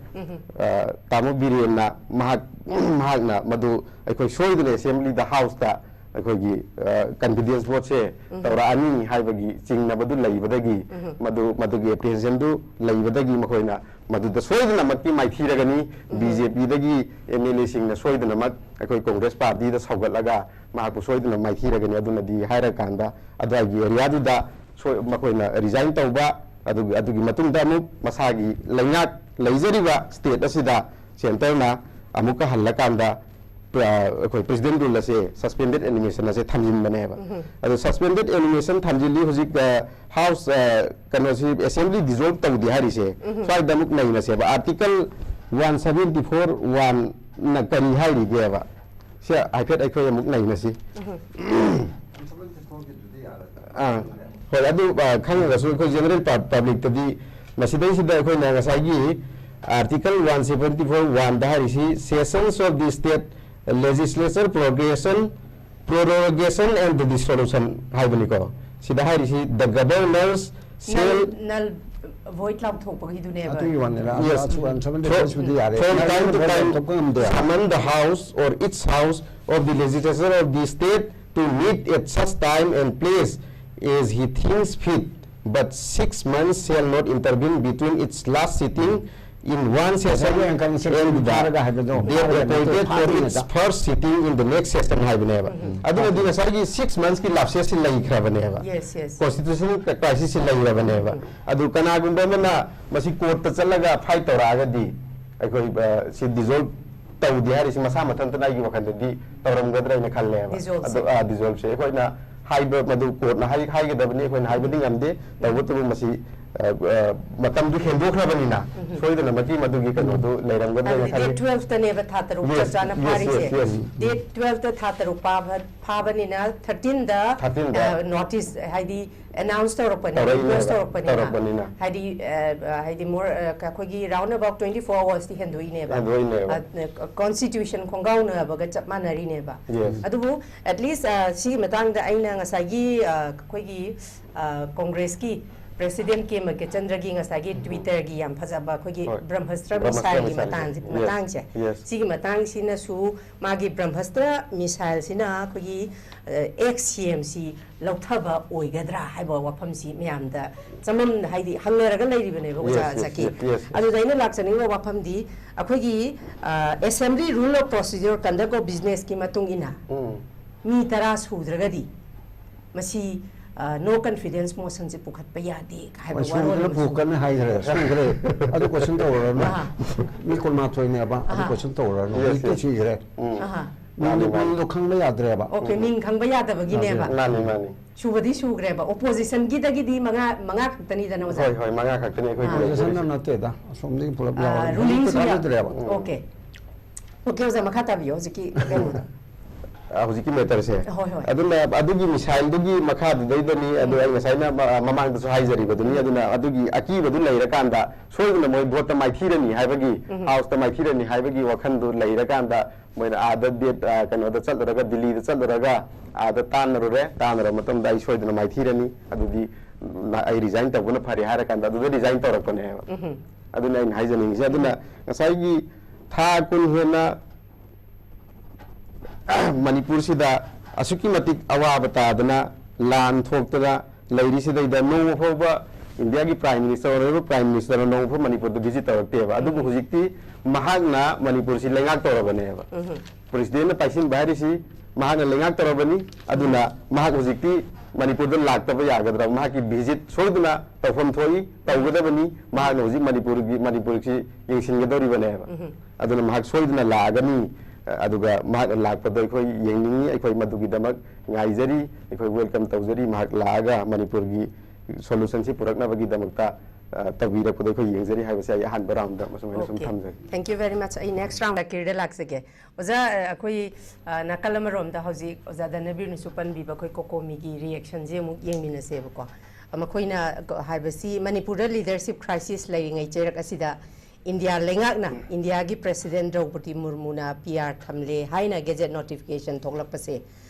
ꯑ, ꯇꯥꯃꯣ ꯕꯤꯔꯦꯟꯅ ꯃꯍꯥꯛ, ꯃꯍꯥꯛꯅ ꯃꯗꯨ ꯑꯩꯈꯣꯏ ꯁꯣꯏꯗꯅ ꯑꯦꯁꯦꯝꯕ꯭ꯂꯤꯗ, ꯍꯥꯎꯁꯇ ꯑꯩꯈꯣꯏꯒꯤ, ꯑ, ꯀꯟꯐꯤꯗꯦꯟꯁ ꯚꯣꯠꯁꯦ ꯇꯧꯔꯛꯑꯅꯤ ꯍꯥꯏꯕꯒꯤ ꯆꯤꯡꯅꯕꯗꯨ ꯂꯩꯕꯗꯒꯤ, ꯃꯗꯨ, ꯃꯗꯨꯒꯤ ꯑꯦꯄ꯭ꯔꯤꯍꯦꯟꯁꯟꯗꯨ ꯂꯩꯕꯗꯒꯤ ꯃꯈꯣꯏꯅ ꯃꯗꯨꯗ ꯁꯣꯏꯗꯅꯃꯛꯀꯤ ꯃꯥꯏꯊꯤꯔꯒꯅꯤ꯫ ꯕꯤ ꯖꯦ ꯄꯤꯗꯒꯤ ꯑꯦꯝ ꯑꯦꯜ ꯑꯦꯁꯤꯡꯅ ꯁꯣꯏꯗꯅꯃꯛ ꯑꯩꯈꯣꯏ ꯀꯣꯡꯒ꯭ꯔꯦꯁ ꯄꯥꯔꯇꯤꯗ ꯁꯧꯒꯠꯂꯒ ꯃꯍꯥꯛꯄꯨ ꯁꯣꯏꯗꯅ ꯃꯥꯏꯊꯤꯔꯒꯅꯤ꯫ ꯑꯗꯨꯅꯗꯤ ꯍꯥꯏꯔꯀꯥꯟꯗ ꯑꯗꯨꯋꯥꯏꯒꯤ ꯑꯦꯔꯤꯌꯥꯗꯨꯗ ꯁꯣꯏ-, ꯃꯈꯣꯏꯅ ꯔꯤꯖꯥꯏꯟ ꯇꯧꯕ, ꯑꯗꯨꯒꯤ, ꯑꯗꯨꯒꯤ ꯃꯇꯨꯡꯗ ꯑꯃꯨꯛ ꯃꯁꯥꯒꯤ ꯂꯩꯉꯥꯛ ꯂꯩꯖꯔꯤꯕ ꯁ꯭ꯇꯦꯠ ꯑꯁꯤꯗ ꯁꯦꯟꯇꯔꯅ ꯑꯃꯨꯛꯀ ꯍꯜꯂꯀꯥꯟꯗ, ꯑ, ꯑꯩꯈꯣꯏ ꯄ꯭ꯔꯦꯁꯤꯗꯦꯟꯠ ꯔꯨꯜ ꯑꯁꯦ, ꯁꯁꯄꯦꯟꯗꯦꯗ ꯑꯦꯅꯤꯃꯦꯁꯟ ꯑꯁꯦ ꯊꯝꯖꯤꯟꯕꯅꯦꯕ꯫ ꯑꯗꯣ ꯁꯁꯄꯦꯟꯗꯦꯗ ꯑꯦꯅꯤꯃꯦꯁꯟ ꯊꯝꯖꯤꯜꯂꯤ ꯍꯧꯖꯤꯛ, ꯑ, ꯍꯥꯎꯁ, ꯑ, ꯀꯩꯅꯣꯁꯤ, ꯑꯦꯁꯦꯝꯕ꯭ꯂꯤ ꯗꯤꯖꯣꯜꯕ ꯇꯧꯗꯦ ꯍꯥꯏꯔꯤꯁꯦ, ꯁ꯭ꯋꯥꯏꯗ ꯑꯃꯨꯛ ꯅꯩꯅꯁꯦꯕ꯫ ꯑꯥꯔꯇꯤꯀꯜ ꯋꯥꯟ ꯁꯚꯦꯟꯇꯤ ꯐꯣꯔ ꯋꯥꯟꯅ ꯀꯔꯤ ꯍꯥꯏꯔꯤꯒꯦꯕ? ꯁꯤ ꯍꯥꯏꯐꯦꯠ ꯑꯩꯈꯣꯏ ꯑꯃꯨꯛ ꯅꯩꯅꯁꯤ꯫ ꯑꯥ, ꯍꯣꯏ, ꯑꯗꯨ, ꯑ, ꯈꯪꯉꯒꯁꯨ ꯑꯩꯈꯣꯏ ꯖꯦꯅꯔꯦꯜ ꯄꯕ꯭ꯂꯤꯛꯇꯗꯤ ꯃꯁꯤꯗꯩꯁꯤꯗ ꯑꯩꯈꯣꯏꯅ ꯉꯁꯥꯏꯒꯤ ꯑꯥꯔꯇꯤꯀꯜ ꯋꯥꯟ ꯁꯚꯦꯟꯇꯤ ꯐꯣꯔ ꯋꯥꯟꯗ ꯍꯥꯏꯔꯤꯁꯤ, "Sessions of the state legislature progression, prorogation and the dissolution" ꯍꯥꯏꯕꯅꯤꯀꯣ꯫ ꯁꯤꯗ ꯍꯥꯏꯔꯤꯁꯤ, "The governors shall" ꯅꯜ, ꯅꯜ ꯚꯣꯏꯗ ꯂꯥꯎꯊꯣꯛꯄꯒꯤꯗꯨꯅꯦꯕ꯫ ꯑꯗꯨꯒꯤ ꯋꯥꯅꯤꯗ꯫ Yes. ꯑꯗꯨ ꯋꯥꯟ ꯁꯚꯦꯟꯇꯤ ꯐꯣꯔ ꯁꯨꯗꯤ ꯌꯥꯔꯦ꯫ From time to time, ꯂꯥꯞꯊꯣꯛꯄ ꯉꯝꯗꯦ꯫ Summon the house or its house of the legislature of the state to meet at such time and place as he thinks fit, but six months shall not intervene between its last sitting in one session ꯉꯁꯥꯏꯒꯤ ꯑꯪꯀꯜ ꯁꯦ and the ꯐꯥꯔꯒ ꯍꯥꯏꯕꯗꯣ, date ꯐꯥꯔꯒ appointed for its ꯐꯥꯗ꯭ꯔꯤꯉꯩꯗ꯫ First sitting in the next session" ꯍꯥꯏꯕꯅꯦꯕ꯫ ꯑꯗꯨꯅꯗꯤ ꯉꯁꯥꯏꯒꯤ six ꯃꯟꯊꯁꯀꯤ ꯂꯥꯞꯁꯦꯁꯁꯤ ꯂꯩꯈ꯭ꯔꯕꯅꯦꯕ꯫ Yes, yes. Constitutional ꯀ꯭ꯔꯥꯏꯁꯤꯁꯁꯤ ꯂꯩꯔꯕꯅꯦꯕ꯫ ꯑꯗꯨ ꯀꯅꯥꯒꯨꯝꯕ ꯑꯃꯅ ꯃꯁꯤ ꯀꯣꯔꯠꯇ ꯆꯠꯂꯒ ꯐꯥꯏꯠ ꯇꯧꯔꯛꯑꯒꯗꯤ, ꯑꯩꯈꯣꯏ, ꯑ, ꯁꯤ ꯗꯤꯖꯣꯜꯕ ꯇꯧꯗꯦ ꯍꯥꯏꯔꯤꯁꯤ ꯃꯁꯥ ꯃꯊꯟꯇꯅ ꯑꯩꯒꯤ ꯋꯥꯈꯜꯗꯗꯤ ꯇꯧꯔꯝꯒꯗ꯭ꯔꯥ ꯍꯥꯏꯅ ꯈꯜꯂꯦꯕ꯫ ꯗꯤꯖꯣꯜꯕꯁꯦ꯫ ꯑꯗꯣ, ꯑ, ꯗꯤꯖꯣꯜꯕꯁꯦ ꯑꯩꯈꯣꯏꯅ ꯍꯥꯏꯕ, ꯃꯗꯨ ꯀꯣꯔꯠꯅ ꯍꯥꯏ-, ꯍꯥꯏꯒꯗꯕꯅꯤ, ꯑꯩꯈꯣꯏꯅ ꯍꯥꯏꯕꯗꯤ ꯉꯝꯗꯦ꯫ ꯇꯧꯕꯇꯕꯨ ꯃꯁꯤ ꯑ, ꯑ, ꯃꯇꯝꯗꯨ ꯍꯦꯟꯗꯣꯛꯈ꯭ꯔꯕꯅꯤꯅ, ꯁꯣꯏꯗꯅꯃꯛꯀꯤ ꯃꯗꯨꯒꯤ ꯀꯩꯅꯣꯗꯨ ꯂꯩꯔꯝꯒꯗ꯭ꯔꯅ ꯍꯥꯏꯕꯗꯤ ꯗꯦꯠ ꯈꯜꯂꯤ꯫ ꯇꯨꯋꯦꯜꯐꯇꯅꯦꯕ ꯊꯥ ꯇꯔꯨꯛ ꯆꯞ Yes, ꯆꯥꯅ yes, yes, ꯐꯥꯔꯤꯁꯦ꯫ Yes. ꯗꯦꯠ ꯇꯨꯋꯦꯜꯐꯇ ꯊꯥ ꯇꯔꯨꯛ ꯄꯥꯕ ꯐꯥꯕꯅꯤꯅ ꯊꯥꯔꯇꯤꯟꯗ ꯊꯥꯔꯇꯤꯟꯗ ꯅꯣꯇꯤꯁ ꯍꯥꯏꯗꯤ ꯑꯦꯅꯥꯎꯟꯁ ꯇꯧꯔꯛꯄꯅꯤꯅ, ꯔꯤꯀ꯭ꯋꯦꯁ ꯇꯧꯔꯛꯄꯅꯤꯅ꯫ ꯇꯧꯔꯛꯄꯅꯤꯅ꯫ ꯍꯥꯏꯗꯤ, ꯑ, ꯑ, ꯍꯥꯏꯗꯤ ꯃꯣꯔ ꯑ, ꯑꯩꯈꯣꯏꯒꯤ ꯔꯥꯎꯟ ꯑꯕꯥꯎꯠ ꯇ꯭ꯋꯦꯟꯇꯤ ꯐꯣꯔ ꯑꯋꯥꯔꯁꯇꯤ ꯍꯦꯟꯗꯣꯛꯏꯅꯦꯕ꯫ ꯍꯦꯟꯗꯣꯛꯏꯅꯦꯕ꯫ ꯀꯣꯟꯁꯇꯤꯇ꯭ꯌꯨꯁꯟ ꯈꯣꯡꯒꯥꯎꯅꯕꯒ ꯆꯞ ꯃꯥꯟꯅꯔꯤꯅꯦꯕ꯫ Yes. ꯑꯗꯨꯕꯨ ꯑꯦꯠꯂꯤꯁ ꯁꯤꯒꯤ ꯃꯇꯥꯡꯗ ꯑꯩꯅ ꯉꯁꯥꯏꯒꯤ, ꯑ, ꯑꯩꯈꯣꯏꯒꯤ, ꯑ, ꯀꯣꯡꯒ꯭ꯔꯦꯁꯀꯤ ꯄ꯭ꯔꯦꯁꯤꯗꯦꯟ ꯀꯦ ꯃꯀꯦꯆꯟꯗ꯭ꯔꯒꯤ ꯉꯁꯥꯏꯒꯤ ꯇ꯭ꯋꯤꯇꯔꯒꯤ ꯌꯥꯝ ꯐꯖꯕ ꯑꯩꯈꯣꯏꯒꯤ ꯍꯣꯏ꯫ ꯕ꯭ꯔꯍ꯭ꯃꯁꯇ꯭ꯔ ꯕ꯭ꯔꯍ꯭ꯃꯁꯇ꯭ꯔ ꯃꯤꯁꯥꯏꯜꯒꯤ ꯃꯤꯁꯥꯏꯜ꯫ ꯃꯇꯥꯡꯁꯦ, Yes. ꯃꯇꯥꯡꯁꯦ꯫ Yes. ꯁꯤꯒꯤ ꯃꯇꯥꯡꯁꯤꯅꯁꯨ ꯃꯥꯒꯤ ꯕ꯭ꯔꯍ꯭ꯃꯁꯇ꯭ꯔ ꯃꯤꯁꯥꯏꯜꯁꯤꯅ ꯑꯩꯈꯣꯏꯒꯤ, ꯑ, ꯑꯦꯛꯁ ꯁꯤ ꯑꯦꯝ ꯁꯤ ꯂꯧꯊꯕ ꯑꯣꯏꯒꯗ꯭ꯔꯥ ꯍꯥꯏꯕ ꯋꯥꯐꯝꯁꯤ ꯃꯌꯥꯝꯗ ꯆꯃꯝꯅ ꯍꯥꯏꯗꯤ ꯍꯪꯅꯔꯒ ꯂꯩꯔꯤꯕꯅꯦꯕ ꯑꯣꯖꯥ Yes, yes, ꯖꯥꯀꯤ꯫ Yes, yes, yes. ꯑꯗꯨꯗ ꯑꯩꯅ ꯂꯥꯛꯆꯅꯤꯡꯕ ꯋꯥꯐꯝꯗꯤ ꯑꯩꯈꯣꯏꯒꯤ, ꯑ, Assembly Rule of Procedure Conduct of Businessꯀꯤ ꯃꯇꯨꯡ ꯏꯟꯅ ꯎꯝ꯫ ꯃꯤ ꯇꯔꯥ ꯁꯨꯗ꯭ꯔꯒꯗꯤ ꯃꯁꯤ, ꯑ, no confidence motionꯁꯦ ꯄꯨꯈꯠꯄ ꯌꯥꯗꯦ ꯍꯥꯏꯕ ꯍꯣꯏ, ꯋꯥꯔꯣꯜ ꯁꯨꯗ꯭ꯔꯦ, ꯑꯃꯁꯨ ꯄꯨꯈꯠꯀꯅꯤ ꯍꯥꯏꯈ꯭ꯔꯦ, ꯁꯨꯈ꯭ꯔꯦ꯫ ꯑꯗꯨ ꯀꯣꯏꯁꯟ ꯇꯧꯔꯅꯨ꯫ ꯑꯍꯥ꯫ ꯃꯤ ꯀꯨꯟꯃꯥꯊꯣꯏꯅꯦꯕ, ꯑꯗꯨ ꯑꯍꯥ꯫ ꯀꯣꯏꯁꯟ ꯇꯧꯔꯅꯨ꯫ Yes, ꯍꯧꯖꯤꯛꯇꯤ yes. ꯁꯤꯈ꯭ꯔꯦ꯫ ꯎꯝ꯫ ꯑꯍꯥ꯫ ꯃꯥꯅꯤ, ꯃꯥꯅꯤ꯫ ꯃꯅꯤꯄꯨꯔꯗꯣ ꯈꯪꯕ ꯌꯥꯗ꯭ꯔꯦꯕ꯫ ꯑꯣꯀꯦ, ꯃꯤꯡ ꯈꯪꯕ ꯌꯥꯗꯕꯒꯤꯅꯦꯕ꯫ ꯌꯥꯗ꯭ꯔꯦ꯫ ꯃꯥꯅꯤ, ꯃꯥꯅꯤ꯫ ꯁꯨꯕꯗꯤ ꯁꯨꯈ꯭ꯔꯦꯕ꯫ ꯑꯣꯄꯣꯖꯤꯁꯟꯒꯤꯗꯒꯤꯗꯤ ꯃꯉꯥ, ꯃꯉꯥ ꯈꯛꯇꯅꯤꯗꯅ, ꯑꯣꯖꯥ? ꯍꯣꯏ, ꯍꯣꯏ, ꯃꯉꯥ ꯈꯛꯇꯅꯤ ꯑꯩꯈꯣꯏꯒꯤ ꯑꯥ꯫ ꯑꯣꯄꯣꯖꯤꯁꯟꯅ ꯂꯩꯖꯔꯤꯁꯦ꯫ ꯅꯠꯇꯦꯗ, ꯑꯁꯣꯝꯗꯒꯤ ꯄꯨꯂꯞ ꯑꯥ, ꯌꯥꯎꯔꯦ꯫ ꯔꯨꯂꯤꯡꯁꯨ ꯍꯧꯖꯤꯛꯇꯤ ꯌꯥꯎ-, ꯊꯥꯖꯗ꯭ꯔꯦꯕ꯫ ꯑꯣꯀꯦ꯫ ꯑꯣꯀꯦ, ꯑꯣꯖꯥ, ꯃꯈꯥ ꯇꯥꯕꯤꯌꯣ ꯍꯧꯖꯤꯛꯀꯤ ꯀꯩꯅꯣꯗꯣ꯫ ꯑ, ꯍꯧꯖꯤꯛꯀꯤ ꯃꯦꯇꯔꯁꯦ꯫ ꯍꯣꯏ, ꯍꯣꯏ꯫ ꯑꯗꯨꯅ ꯑꯗꯨꯒꯤ ꯃꯤꯁꯥꯏꯜꯗꯨꯒꯤ ꯃꯈꯥꯗꯨꯗꯩꯗꯅꯤ, ꯑꯗꯨ ꯎꯝ꯫ ꯑꯩ ꯉꯁꯥꯏꯅ ꯃ-, ꯃꯃꯥꯡꯗꯁꯨ ꯍꯥꯏꯖꯔꯤꯕꯗꯨꯅꯤ꯫ ꯎꯝ꯫ ꯑꯗꯨꯅ ꯑꯗꯨꯒꯤ ꯑꯀꯤꯕꯗꯨ ꯂꯩꯔꯀꯥꯟꯗ ꯁꯣꯏꯗꯅ ꯃꯣꯏ ꯚꯣꯠꯇ ꯃꯥꯏꯊꯤꯔꯅꯤ ꯍꯥꯏꯕꯒꯤ, ꯎꯝ꯫ ꯍꯥꯎꯁꯇ ꯃꯥꯏꯊꯤꯔꯅꯤ ꯍꯥꯏꯕꯒꯤ ꯋꯥꯈꯜꯗꯨ ꯂꯩꯔꯀꯥꯟꯗ ꯃꯣꯏꯅ ꯑꯥꯗ ꯗꯦꯠ, ꯑ, ꯀꯩꯅꯣꯗ ꯆꯠꯂꯨꯔꯒ, ꯗꯤꯜꯂꯤꯗ ꯆꯠꯂꯨꯔꯒ ꯑꯥꯗ ꯇꯥꯟꯅꯔꯨꯔꯦ꯫ ꯇꯥꯟꯅꯔꯕ ꯃꯇꯨꯡꯗ ꯑꯩ ꯁꯣꯏꯗꯅ ꯃꯥꯏꯊꯤꯔꯅꯤ, ꯑꯗꯨꯗꯤ ꯅ-, ꯑꯩ ꯔꯤꯖꯥꯏꯟ ꯇꯧꯕꯅ ꯐꯔꯦ ꯍꯥꯏꯔꯀꯥꯟꯗ ꯑꯗꯨꯗ ꯔꯤꯖꯥꯏꯟ ꯇꯧꯔꯛꯄꯅꯦꯕ꯫ ꯎꯝ꯫ ꯑꯗꯨꯅ ꯑꯩꯅ ꯍꯥꯏꯖꯅꯤꯡꯉꯤꯁꯦ꯫ ꯑꯗꯨꯅ ꯉꯁꯥꯏꯒꯤ ꯊꯥ ꯀꯨꯟ ꯍꯦꯟꯅ ꯃꯅꯤꯄꯨꯔꯁꯤꯗ ꯑꯁꯨꯛꯀꯤ ꯃꯇꯤꯛ ꯑꯋꯥꯕ ꯇꯥꯗꯅ, ꯂꯥꯟ ꯊꯣꯛꯇꯅ ꯂꯩꯔꯤꯁꯤꯗꯩꯗ ꯅꯣꯡꯃ ꯐꯥꯎꯕ ꯏꯟꯗꯤꯌꯥꯒꯤ ꯄ꯭ꯔꯥꯏꯝ ꯃꯤꯅꯤꯁꯇꯔ, ꯑꯣꯅꯔꯦꯕꯜ ꯄ꯭ꯔꯥꯏꯝ ꯃꯤꯅꯤꯁꯇꯔꯅ ꯅꯣꯡꯃ ꯐꯥꯎ ꯃꯅꯤꯄꯨꯔꯗ ꯚꯤꯖꯤꯠ ꯇꯧꯔꯛꯇꯦꯕ꯫ ꯑꯗꯨꯕꯨ ꯍꯧꯖꯤꯛꯇꯤ ꯃꯍꯥꯛꯅ ꯃꯅꯤꯄꯨꯔꯁꯤ ꯂꯩꯉꯥꯛ ꯇꯧꯔꯕꯅꯦꯕ꯫ ꯎꯝ꯫ ꯄ꯭ꯔꯦꯁꯤꯗꯦꯟꯠꯅ ꯄꯥꯏꯁꯤꯟꯕ ꯍꯥꯏꯔꯤꯁꯤ ꯃꯍꯥꯛꯅ ꯂꯩꯉꯥꯛ ꯇꯧꯔꯕꯅꯤ꯫ ꯑꯗꯨꯅ ꯃꯍꯥꯛ ꯍꯧꯖꯤꯛꯇꯤ ꯃꯅꯤꯄꯨꯔꯗ ꯂꯥꯛꯇꯕ ꯌꯥꯒꯗ꯭ꯔꯥ? ꯃꯍꯥꯛꯀꯤ ꯚꯤꯖꯤꯠ ꯁꯣꯏꯗꯅ ꯇꯧꯐꯝ ꯊꯣꯛꯏ, ꯇꯧꯒꯗꯕꯅꯤ꯫ ꯃꯍꯥꯛꯅ ꯍꯧꯖꯤꯛ ꯃꯅꯤꯄꯨꯔꯒꯤ, ꯃꯅꯤꯄꯨꯔꯁꯤ ꯌꯦꯡꯁꯤꯟꯒꯗꯧꯔꯤꯕꯅꯦꯕ꯫ ꯎꯝ꯫ ꯑꯗꯨꯅ ꯃꯍꯥꯛ ꯁꯣꯏꯗꯅ ꯂꯥꯛꯑꯒꯅꯤ꯫ ꯑꯗꯨꯒ ꯃꯍꯥꯛ ꯂꯥꯛꯄꯗꯣ ꯑꯩꯈꯣꯏ ꯌꯦꯡꯅꯤꯡꯉꯤ, ꯑꯩꯈꯣꯏ ꯃꯗꯨꯒꯤꯗꯃꯛ ꯉꯥꯏꯖꯔꯤ, ꯑꯩꯈꯣꯏ ꯋꯦꯜꯀꯝ ꯇꯧꯖꯔꯤ꯫ ꯃꯍꯥꯛ ꯂꯥꯛꯑꯒ ꯃꯅꯤꯄꯨꯔꯒꯤ ꯁꯣꯂꯨꯁꯟꯁꯤ ꯄꯨꯔꯛꯅꯕꯒꯤꯗꯃꯛꯇ ꯑ, ꯇꯧꯕꯤꯔꯛꯄꯗꯣ ꯑꯩꯈꯣꯏ ꯌꯦꯡꯖꯔꯤ ꯍꯥꯏꯕꯁꯦ ꯑꯩ ꯑꯍꯥꯟꯕ ꯔꯥꯎꯟꯗ ꯑꯁꯨꯃꯥꯏꯅ ꯁꯨꯝ ꯊꯝꯖꯒꯦ꯫ Thank you very much. ꯑꯩ ꯅꯦꯛꯁ ꯔꯥꯎꯟꯗ ꯀꯤꯔꯗ ꯂꯥꯛꯆꯒꯦ꯫ ꯑꯣꯖꯥ, ꯑ, ꯑꯩꯈꯣꯏ, ꯑ, ꯅꯥꯀꯜ ꯑꯃꯔꯣꯝꯗ ꯍꯧꯖꯤꯛ ꯑꯣꯖꯥ ꯙꯅꯕꯤꯔꯅꯁꯨ ꯄꯟꯕꯤꯕ ꯑꯩꯈꯣꯏ ꯀꯣꯀꯣꯃꯤꯒꯤ ꯔꯤꯌꯦꯛꯁꯟꯁꯦ ꯑꯃꯨꯛ ꯌꯦꯡꯃꯤꯟꯅꯁꯦꯕꯀꯣ꯫ ꯑ, ꯃꯈꯣꯏꯅ ꯀ-, ꯍꯥꯏꯕꯁꯤ ꯃꯅꯤꯄꯨꯔꯗ ꯂꯤꯗꯔꯁꯤꯞ ꯀ꯭ꯔꯥꯏꯁꯤꯁ ꯂꯩꯔꯤꯉꯩ ꯆꯩꯔꯛ ꯑꯁꯤꯗ ꯏꯟꯗꯤꯌꯥ ꯂꯩꯉꯥꯛꯅ ꯏꯟꯗꯤꯌꯥꯒꯤ ꯄ꯭ꯔꯦꯁꯤꯗꯦꯟ ꯗ꯭ꯔꯧꯄꯗꯤ ꯃꯨꯔꯃꯨꯅ ꯄꯤ ꯑꯥꯔ ꯊꯝꯂꯦ ꯍꯥꯏꯅ ꯒꯦꯖꯦꯠ ꯅꯣꯇꯤꯐꯤꯀꯦꯁꯟ ꯊꯣꯛꯂꯛꯄꯁꯦ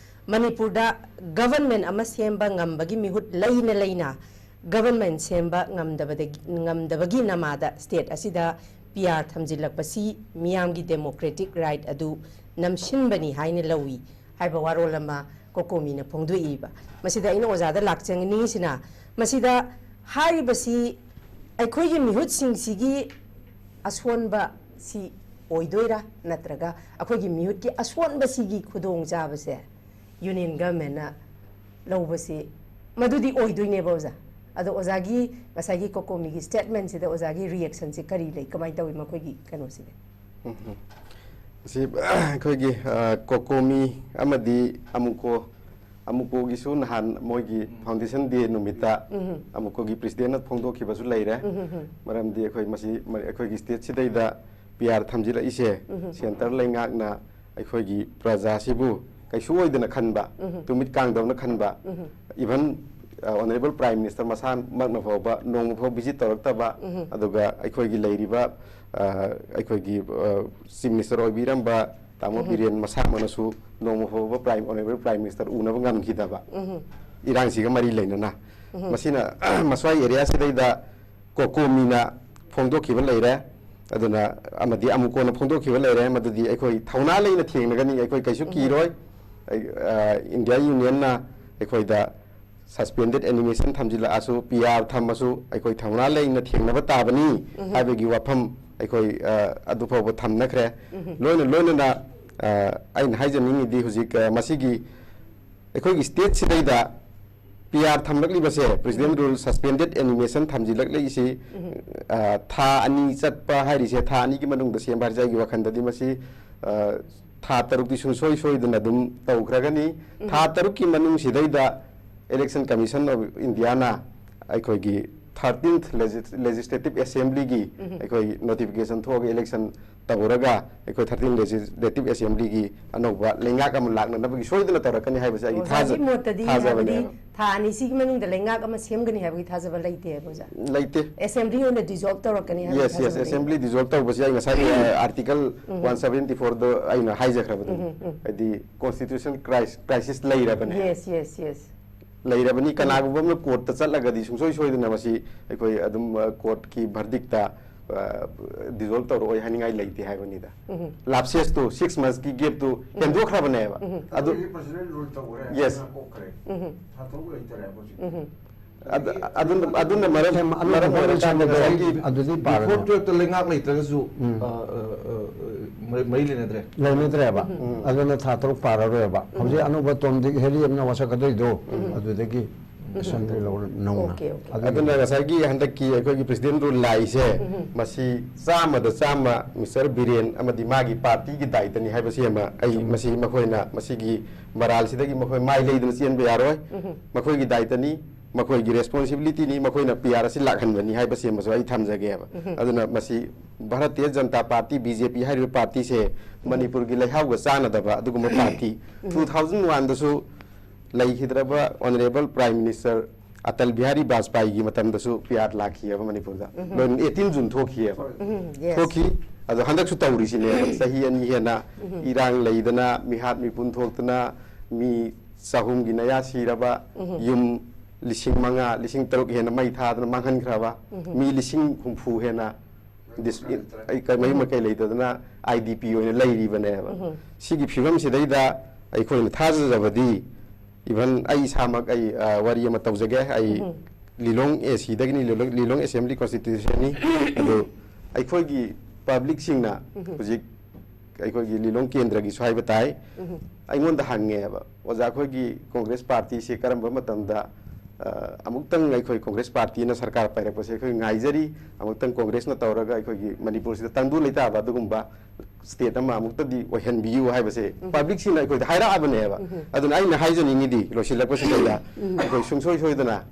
ꯃꯅꯤꯄꯨꯔꯗ ꯒꯕꯔꯟꯃꯦꯟ ꯑꯃ ꯁꯦꯝꯕ ꯉꯝꯕꯒꯤ ꯃꯤꯍꯨꯠ ꯂꯩꯅ ꯂꯩꯅ ꯒꯕꯔꯟꯃꯦꯟ ꯁꯦꯝꯕ ꯉꯝꯗꯕꯗꯒꯤ, ꯉꯝꯗꯕꯒꯤ ꯅꯃꯥꯗ ꯁ꯭ꯇꯦꯠ ꯑꯁꯤꯗ ꯄꯤ ꯑꯥꯔ ꯊꯝꯖꯤꯜꯂꯛꯄꯁꯤ ꯃꯤꯌꯥꯝꯒꯤ ꯗꯦꯃꯣꯀ꯭ꯔꯦꯇꯤꯛ ꯔꯥꯏꯠ ꯑꯗꯨ ꯅꯝꯁꯤꯟꯕꯅꯤ ꯍꯥꯏꯅ ꯂꯧꯏ ꯍꯥꯏꯕ ꯋꯥꯔꯣꯜ ꯑꯃ ꯀꯣꯀꯣꯃꯤꯅ ꯐꯣꯡꯗꯣꯛꯏꯕ꯫ ꯃꯁꯤꯗ ꯑꯩꯅ ꯑꯣꯖꯥꯗ ꯂꯥꯛꯆꯅꯤꯡꯉꯤꯁꯤꯅ, ꯃꯁꯤꯗ ꯍꯥꯏꯔꯤꯕꯁꯤ ꯑꯩꯈꯣꯏꯒꯤ ꯃꯤꯍꯨꯠꯁꯤꯡꯁꯤꯒꯤ ꯑꯁꯣꯟꯕꯁꯤ ꯑꯣꯏꯗꯣꯏꯔꯥ, ꯅꯠꯇ꯭ꯔꯒ ꯑꯩꯈꯣꯏꯒꯤ ꯃꯤꯍꯨꯠꯀꯤ ꯑꯁꯣꯟꯕꯁꯤꯒꯤ ꯈꯨꯗꯣꯡꯆꯥꯕꯁꯦ ꯌꯨꯅꯤꯌꯟ ꯒꯚꯔꯟꯃꯦꯟꯅ ꯂꯧꯕꯁꯤ ꯃꯗꯨꯗꯤ ꯑꯣꯏꯗꯣꯏꯅꯦꯕ, ꯑꯣꯖꯥ? ꯑꯗꯣ ꯑꯣꯖꯥꯒꯤ ꯉꯁꯥꯏꯒꯤ ꯀꯣꯀꯣꯃꯤꯒꯤ ꯁ꯭ꯇꯦꯠꯃꯦꯟꯁꯤꯗ ꯑꯣꯖꯥꯒꯤ ꯔꯤꯌꯦꯛꯁꯟꯁꯤ ꯀꯔꯤ ꯂꯩ, ꯀꯃꯥꯏꯅ ꯇꯧꯏ ꯃꯈꯣꯏꯒꯤ ꯀꯩꯅꯣꯁꯤꯗꯤ? ꯎꯝ, ꯎꯝ꯫ ꯃꯁꯤ ꯑꯩꯈꯣꯏꯒꯤ ꯑ, ꯀꯣꯀꯣꯃꯤ ꯑꯃꯗꯤ ꯑꯃꯨꯀꯣ, ꯑꯃꯨꯀꯣꯒꯤꯁꯨ ꯅꯍꯥꯟ ꯃꯣꯏꯒꯤ ꯐꯥꯎꯟꯗꯦꯁꯟ ꯗꯦ ꯅꯨꯃꯤꯠꯇ ꯑꯃꯨꯀꯣꯒꯤ ꯄ꯭ꯔꯦꯁꯤꯗꯦꯟꯅ ꯐꯣꯡꯗꯣꯛꯈꯤꯕꯁꯨ ꯂꯩꯔꯦ꯫ ꯃꯔꯝꯗꯤ ꯑꯩꯈꯣꯏ ꯃꯁꯤ ꯃ-, ꯑꯩꯈꯣꯏꯒꯤ ꯁ꯭ꯇꯦꯠꯁꯤꯗꯩꯗ ꯄꯤ ꯑꯥꯔ ꯊꯝꯖꯤꯜꯂꯛꯏꯁꯦ ꯁꯦꯟꯇꯔ ꯂꯩꯉꯥꯛꯅ ꯑꯩꯈꯣꯏꯒꯤ ꯄ꯭ꯔꯖꯥꯁꯤꯕꯨ ꯀꯩꯁꯨ ꯑꯣꯏꯗꯅ ꯈꯟꯕ, ꯇꯨꯃꯤꯠ ꯀꯥꯡꯗꯧꯅ ꯈꯟꯕ, ꯏꯚꯟ ꯑꯣꯅꯔꯦꯕꯜ ꯄ꯭ꯔꯥꯏꯝ ꯃꯤꯅꯤꯁꯇꯔ ꯃꯁꯥꯃꯛꯅ ꯐꯥꯎꯕ ꯅꯣꯡꯃ ꯐꯥꯎ ꯚꯤꯖꯤꯠ ꯇꯧꯔꯛꯇꯕ, ꯑꯗꯨꯒ ꯑꯩꯈꯣꯏꯒꯤ ꯂꯩꯔꯤꯕ ꯑ, ꯑꯩꯈꯣꯏꯒꯤ ꯆꯤꯐ ꯃꯤꯅꯤꯁꯇꯔ ꯑꯣꯏꯕꯤꯔꯝꯕ ꯇꯥꯃꯣ ꯕꯤꯔꯦꯟ ꯃꯁꯥꯃꯛꯅꯁꯨ ꯅꯣꯡꯃ ꯐꯥꯎꯕ ꯄ꯭ꯔꯥꯏꯝ, ꯑꯣꯅꯔꯦꯕꯜ ꯄ꯭ꯔꯥꯏꯝ ꯃꯤꯅꯤꯁꯇꯔ ꯎꯅꯕ ꯉꯝꯈꯤꯗꯕ ꯏꯔꯥꯡꯁꯤꯒ ꯃꯔꯤ ꯂꯩꯅꯅ꯫ ꯃꯁꯤꯅ ꯃꯁ꯭ꯋꯥꯏ ꯑꯦꯔꯤꯌꯥꯁꯤꯗꯩꯗ ꯀꯣꯀꯣꯃꯤꯅ ꯐꯣꯡꯗꯣꯛꯈꯤꯕ ꯂꯩꯔꯦ꯫ ꯑꯗꯨꯅ ꯑꯃꯗꯤ ꯑꯃꯨꯛ ꯀꯣꯟꯅ ꯐꯣꯡꯗꯣꯛꯈꯤꯕ ꯂꯩꯔꯦ, ꯃꯗꯨꯗꯤ ꯑꯩꯈꯣꯏ ꯊꯧꯅꯥ ꯂꯩꯅ ꯊꯦꯡꯅꯒꯅꯤ, ꯑꯩꯈꯣꯏ ꯀꯩꯁꯨ ꯀꯤꯔꯣꯏ꯫ ꯑꯩ, ꯑ, ꯏꯟꯗꯤꯌꯥ ꯌꯨꯅꯤꯌꯟꯅ ꯑꯩꯈꯣꯏꯗ ꯁꯁꯄꯦꯟꯗꯦꯗ ꯑꯦꯅꯤꯃꯦꯁꯟ ꯊꯝꯖꯤꯜꯂꯛꯑꯁꯨ, ꯄꯤ ꯑꯥꯔ ꯊꯝꯃꯁꯨ, ꯑꯩꯈꯣꯏ ꯊꯧꯅꯥ ꯂꯩꯅ ꯊꯦꯡꯅꯕ ꯇꯥꯕꯅꯤ ꯍꯥꯏꯕꯒꯤ ꯋꯥꯐꯝ ꯑꯩꯈꯣꯏ, ꯑ, ꯑꯗꯨ ꯐꯥꯎꯕ ꯊꯝꯅꯈ꯭ꯔꯦ꯫ ꯂꯣꯏꯅ ꯂꯣꯏꯅꯅ, ꯑ, ꯑꯩꯅ ꯍꯥꯏꯖꯅꯤꯡꯉꯤꯗꯤ ꯍꯧꯖꯤꯛ, ꯑ, ꯃꯁꯤꯒꯤ ꯑꯩꯈꯣꯏꯒꯤ ꯁ꯭ꯇꯦꯠꯁꯤꯗꯩꯗ ꯄꯤ ꯑꯥꯔ ꯊꯝꯂꯛꯂꯤꯕꯁꯦ, ꯄ꯭ꯔꯦꯁꯤꯗꯦꯟ ꯔꯨꯜ ꯁꯁꯄꯦꯟꯗꯦꯗ ꯑꯦꯅꯤꯃꯦꯁꯟ ꯊꯝꯖꯤꯜꯂꯛꯂꯛꯏꯁꯤ, ꯑ, ꯊꯥ ꯑꯅꯤ ꯆꯠꯄ ꯍꯥꯏꯔꯤꯁꯦ, ꯊꯥ ꯑꯅꯤꯒꯤ ꯃꯅꯨꯡꯗ ꯁꯦꯝꯕ ꯍꯥꯏꯔꯤꯁꯦ, ꯑꯩꯒꯤ ꯋꯥꯈꯜꯗꯗꯤ ꯃꯁꯤ, ꯑ, ꯊꯥ ꯇꯔꯨꯛꯇꯤ ꯁꯨꯡꯁꯣꯏ ꯁꯣꯏꯗꯅ ꯑꯗꯨꯝ ꯇꯧꯈ꯭ꯔꯒꯅꯤ꯫ ꯊꯥ ꯇꯔꯨꯛꯀꯤ ꯃꯅꯨꯡꯁꯤꯗꯩꯗ Election Commission of Indiaꯅ ꯑꯩꯈꯣꯏꯒꯤ ꯊꯥꯔꯇꯤꯟꯊ ꯂꯦꯖꯤꯁꯂꯦꯇꯤꯚ ꯑꯦꯁꯦꯝꯕ꯭ꯂꯤꯒꯤ ꯑꯩꯈꯣꯏ ꯅꯣꯇꯤꯐꯤꯀꯦꯁꯟ ꯊꯣꯛꯑꯒ ꯏꯂꯦꯛꯁꯟ ꯇꯧꯔꯒ ꯑꯩꯈꯣꯏ ꯊꯥꯔꯇꯤꯟ ꯂꯦꯖꯤꯁꯂꯦꯇꯤꯚ ꯑꯦꯁꯦꯝꯕ꯭ꯂꯤꯒꯤ ꯑꯅꯧꯕ ꯂꯩꯉꯥꯛ ꯑꯃ ꯂꯥꯛꯅꯅꯕꯒꯤ ꯁꯣꯏꯗꯅ ꯇꯧꯔꯛꯀꯅꯤ ꯍꯥꯏꯕꯁꯦ ꯑꯩ ꯑꯣꯖꯥꯒꯤ ꯊꯥꯖ- ꯃꯣꯠꯇꯗꯤ ꯍꯥꯏꯕꯗꯤ ꯊꯥꯖꯕꯅꯦꯕ꯫ ꯊꯥ ꯑꯅꯤꯁꯤꯒꯤ ꯃꯅꯨꯡꯗ ꯂꯩꯉꯥꯛ ꯑꯃ ꯁꯦꯝꯒꯅꯤ ꯍꯥꯏꯕꯒꯤ ꯊꯥꯖꯕ ꯂꯩꯇꯦ ꯍꯥꯏꯕ ꯑꯣꯖꯥ? ꯂꯩꯇꯦ꯫ ꯑꯦꯁꯦꯝꯕ꯭ꯂꯤ ꯑꯣꯏꯅ ꯗꯤꯖꯣꯜꯕ ꯇꯧꯔꯛꯀꯅꯤ ꯍꯥꯏꯕꯒꯤ ꯌꯦꯁ ꯌꯦꯁ ꯊꯥꯖꯕ ꯂꯩ꯫ ꯑꯦꯁꯦꯝꯕ꯭ꯂꯤ ꯗꯤꯖꯣꯜꯕ ꯇꯧꯕꯁꯦ ꯑꯩ ꯉꯁꯥꯏꯒꯤ ꯑꯥꯔꯇꯤꯀꯜ ꯋꯥꯟ ꯁꯚꯦꯟꯇꯤ ꯐꯣꯔꯗꯣ ꯑꯩꯅ ꯍꯥꯏꯖꯈ꯭ꯔꯕꯗꯨꯅꯤ꯫ ꯍꯥꯏꯗꯤ ꯀꯣꯟꯁꯇꯤꯇ꯭ꯌꯨꯁꯅꯦꯜ ꯀ꯭ꯔꯥꯏꯁꯤꯁ ꯂꯩꯔꯕꯅꯦ꯫ Yes yes yes. ꯂꯩꯔꯕꯅꯤ꯫ ꯀꯅꯥꯒꯨꯝꯕ ꯑꯃꯅ ꯀꯣꯔꯠꯇ ꯆꯠꯂꯒꯗꯤ ꯁꯨꯡꯁꯣꯏ ꯁꯣꯏꯗꯅ ꯃꯁꯤ ꯑꯩꯈꯣꯏ ꯑꯗꯨꯝ ꯀꯣꯔꯠꯀꯤ ꯚꯔꯗꯤꯛꯇ ꯗꯤꯖꯣꯜꯕ ꯇꯧꯔꯛꯑꯣꯏ ꯍꯥꯏꯅꯤꯡꯉꯥꯏ ꯂꯩꯇꯦ ꯍꯥꯏꯕꯅꯤꯗ꯫ ꯂꯥꯞꯁꯦꯁꯇꯨ ꯁꯤꯛꯁ ꯃꯟꯁꯀꯤ ꯒꯦꯞꯇꯨ ꯍꯦꯟꯗꯣꯛꯈ꯭ꯔꯕꯅꯦꯕ꯫ ꯑꯗꯨ ꯑꯗꯨꯗꯤ ꯄ꯭ꯔꯁꯤꯗꯦꯟ ꯔꯨꯜ ꯇꯧꯈ꯭ꯔꯦ꯫ ꯌꯦꯁ꯫ ꯑꯗꯨꯅ ꯀꯣꯛꯈ꯭ꯔꯦ꯫ ꯊꯥ ꯇꯔꯨꯛ ꯂꯩꯇꯔꯦ ꯍꯧꯖꯤꯛ꯫ ꯑꯗꯨ- ꯑꯗꯨꯅ ꯑꯗꯨꯅ ꯃꯔꯝ ꯁꯦꯝ- ꯑꯅꯧꯕ ꯃꯔꯝ ꯑꯣꯏꯔꯀꯥꯟꯗ ꯃꯔꯝ ꯉꯁꯥꯏꯒꯤ ꯑꯗꯨꯗꯤ ꯄꯥꯔꯅꯤ꯫ ꯕꯤꯐꯣꯔ ꯇꯨꯌꯦꯜꯞꯇ ꯂꯩꯉꯥꯛ ꯂꯩꯇ꯭ꯔꯒꯁꯨ, ꯎꯝ꯫ ꯑ, ꯑ, ꯑ, ꯑ, ꯃꯔꯤ ꯃꯔꯤ ꯂꯩꯅꯗ꯭ꯔꯦ꯫ ꯂꯩꯅꯗ꯭ꯔꯦꯕ꯫ ꯎꯝ꯫ ꯑꯗꯨꯅ ꯊꯥ ꯇꯔꯨꯛ ꯄꯥꯔꯔꯣꯏꯕ꯫ ꯍꯧꯖꯤꯛ ꯑꯅꯧꯕ ꯇꯣꯝ ꯗꯤꯛ ꯍꯦꯔꯤ ꯑꯃꯅ ꯋꯥꯁꯛꯀꯗꯣꯏꯗꯣ, ꯑꯗꯨꯗꯒꯤ ꯑꯦꯁꯦꯝꯕ꯭ꯂꯤ ꯂꯧꯔ ꯅꯧꯅ꯫ Okay, okay. ꯑꯗꯨꯒꯤ ꯑꯗꯨꯅ ꯉꯁꯥꯏꯒꯤ ꯍꯟꯗꯛꯀꯤ ꯑꯩꯈꯣꯏꯒꯤ ꯄ꯭ꯔꯁꯤꯗꯦꯟ ꯔꯨꯜ ꯂꯥꯛꯏꯁꯦ, ꯃꯁꯤ ꯆꯥꯝꯃꯗ ꯆꯥꯝꯃ ꯃꯤꯁꯇꯔ ꯕꯤꯔꯦꯟ ꯑꯃꯗꯤ ꯃꯥꯒꯤ ꯄꯥꯔꯇꯤꯒꯤ ꯗꯥꯏꯇꯅꯤ ꯍꯥꯏꯕꯁꯤ ꯑꯃ ꯑꯩ ꯃꯁꯤ ꯃꯈꯣꯏꯅ ꯃꯁꯤꯒꯤ ꯃꯔꯥꯜꯁꯤꯗꯒꯤ ꯃꯈꯣꯏ ꯃꯥꯏ ꯂꯩꯗꯨꯅ ꯆꯦꯟꯕ ꯌꯥꯔꯣꯏ꯫ ꯃꯈꯣꯏꯒꯤ ꯗꯥꯏꯇꯅꯤ, ꯃꯈꯣꯏꯒꯤ ꯔꯦꯁꯄꯣꯟꯁꯤꯕꯤꯂꯤꯇꯤꯅꯤ, ꯃꯈꯣꯏꯅ ꯄꯤ ꯑꯥꯔ ꯑꯁꯤ ꯂꯥꯛꯍꯟꯕꯅꯤ ꯍꯥꯏꯕꯁꯤ ꯑꯃꯁꯨ ꯑꯩ ꯊꯝꯖꯒꯦꯕ꯫ ꯑꯗꯨꯅ ꯃꯁꯤ Bharatiya Janata party, B J ꯄꯤ ꯍꯥꯏꯔꯤꯕ ꯄꯥꯔꯇꯤꯁꯦ ꯃꯅꯤꯄꯨꯔꯒꯤ ꯂꯩꯍꯥꯎꯒ ꯆꯥꯟꯅꯗꯕ ꯑꯗꯨꯒꯨꯝꯕ ꯄꯥꯔꯇꯤ꯫ ꯇꯨ ꯊꯥꯎꯖꯟ ꯋꯥꯟꯗꯁꯨ ꯂꯩꯈꯤꯗ꯭ꯔꯕ honourable prime minister Atal Bihari ꯕꯥꯖꯄꯥꯏꯒꯤ ꯃꯇꯝꯗꯁꯨ ꯄꯤ ꯑꯥꯔ ꯂꯥꯛꯈꯤꯑꯕ ꯃꯅꯤꯄꯨꯔꯗ꯫ ꯂꯣꯏꯅ ꯑꯩꯠꯇꯤꯟ ꯖꯨꯟ ꯊꯣꯛꯈꯤꯑꯕ꯫ ꯎꯝ, ꯌꯦꯁ꯫ ꯊꯣꯛꯈꯤ꯫ ꯑꯗꯣ ꯍꯟꯗꯛꯁꯨ ꯇꯧꯔꯤꯁꯤꯅꯦꯕ꯫ ꯆꯍꯤ ꯑꯅꯤ ꯍꯦꯟꯅ ꯏꯔꯥꯡ ꯂꯩꯗꯅ, ꯃꯤꯍꯥꯠ ꯃꯤꯄꯨꯟ ꯊꯣꯛꯇꯅ, ꯃꯤ ꯆꯍꯨꯝꯒꯤ ꯃꯌꯥ ꯁꯤꯔꯕ, ꯌꯨꯝ ꯂꯤꯁꯤꯡ ꯃꯉꯥ, ꯂꯤꯁꯤꯡ ꯇꯔꯨꯛ ꯍꯦꯟꯅ ꯃꯩ ꯊꯥꯗꯅ ꯃꯥꯡꯍꯟꯈ꯭ꯔꯕ, ꯃꯤ ꯂꯤꯁꯤꯡ ꯍꯨꯝꯐꯨ ꯍꯦꯟꯅ ꯗꯤꯁ-, ꯑꯩ ꯀ-, ꯃꯌꯨꯝ ꯃꯀꯩ ꯂꯩꯇꯗꯅ ꯑꯥꯏ ꯗꯤ ꯄꯤ ꯑꯣꯏꯅ ꯂꯩꯔꯤꯕꯅꯦꯕ꯫ ꯁꯤꯒꯤ ꯐꯤꯕꯝꯁꯤꯗꯩꯗ ꯑꯩꯈꯣꯏꯅ ꯊꯥꯖꯖꯕꯗꯤ, ꯏꯚꯟ ꯑꯩ ꯏꯁꯥꯃꯛ ꯑꯩ, ꯑ, ꯋꯥꯔꯤ ꯑꯃ ꯇꯧꯖꯒꯦ꯫ ꯑꯩ ꯂꯤꯂꯣꯡ ꯑꯦ ꯁꯤꯗꯒꯤꯅꯤ, ꯂꯤꯂꯣꯡ, ꯂꯤꯂꯣꯡ ꯑꯦꯁꯦꯝꯕ꯭ꯂꯤ ꯀꯣꯟꯁꯇꯤꯇ꯭ꯌꯨꯟꯁꯤꯅꯤ꯫ ꯑꯗꯣ ꯑꯩꯈꯣꯏꯒꯤ ꯄꯕ꯭ꯂꯤꯛꯁꯤꯡꯅ ꯍꯧꯖꯤꯛ ꯑꯩꯈꯣꯏꯒꯤ ꯂꯤꯂꯣꯡ ꯀꯦꯟꯗ꯭ꯔꯒꯤꯁꯨ ꯍꯥꯏꯕ ꯇꯥꯏ, ꯑꯩꯉꯣꯟꯗ ꯍꯪꯉꯦꯕ, "ꯑꯣꯖꯥ, ꯑꯩꯈꯣꯏꯒꯤ ꯀꯣꯡꯒ꯭ꯔꯦꯁ ꯄꯥꯔꯇꯤꯁꯤ ꯀꯔꯝꯕ ꯃꯇꯝꯗ, ꯑ, ꯑꯃꯨꯛꯇꯪ ꯑꯩꯈꯣꯏ ꯀꯣꯡꯒ꯭ꯔꯦꯁ ꯄꯥꯔꯇꯤꯅ ꯁꯔꯀꯥꯔ ꯄꯥꯏꯔꯛꯄꯁꯦ ꯑꯩꯈꯣꯏ ꯉꯥꯏꯖꯔꯤ, ꯑꯃꯨꯛꯇꯪ ꯀꯣꯡꯒ꯭ꯔꯦꯁꯅ ꯇꯧꯔꯒ ꯑꯩꯈꯣꯏꯒꯤ ꯃꯅꯤꯄꯨꯔꯁꯤꯗ ꯇꯪꯗꯨ ꯂꯩꯇꯥꯕ ꯑꯗꯨꯒꯨꯝꯕ ꯁ꯭ꯇꯦꯠ ꯑꯃ ꯑꯃꯨꯛꯇꯗꯤ ꯑꯣꯏꯍꯟꯕꯤꯌꯨ" ꯍꯥꯏꯕꯁꯦ ꯄꯕ꯭ꯂꯤꯛꯁꯤꯡꯅ ꯑꯩꯈꯣꯏꯗ ꯍꯥꯏꯔꯛꯑꯕꯅꯦꯕ꯫ ꯑꯗꯨꯅ ꯑꯩꯅ ꯍꯥꯏꯖꯅꯤꯡꯉꯤꯗꯤ, ꯂꯣꯏꯁꯤꯜꯂꯛꯄꯁꯤꯗ ꯑꯩꯈꯣꯏ ꯁꯨꯡꯁꯣꯏ ꯁꯣꯏꯗꯅ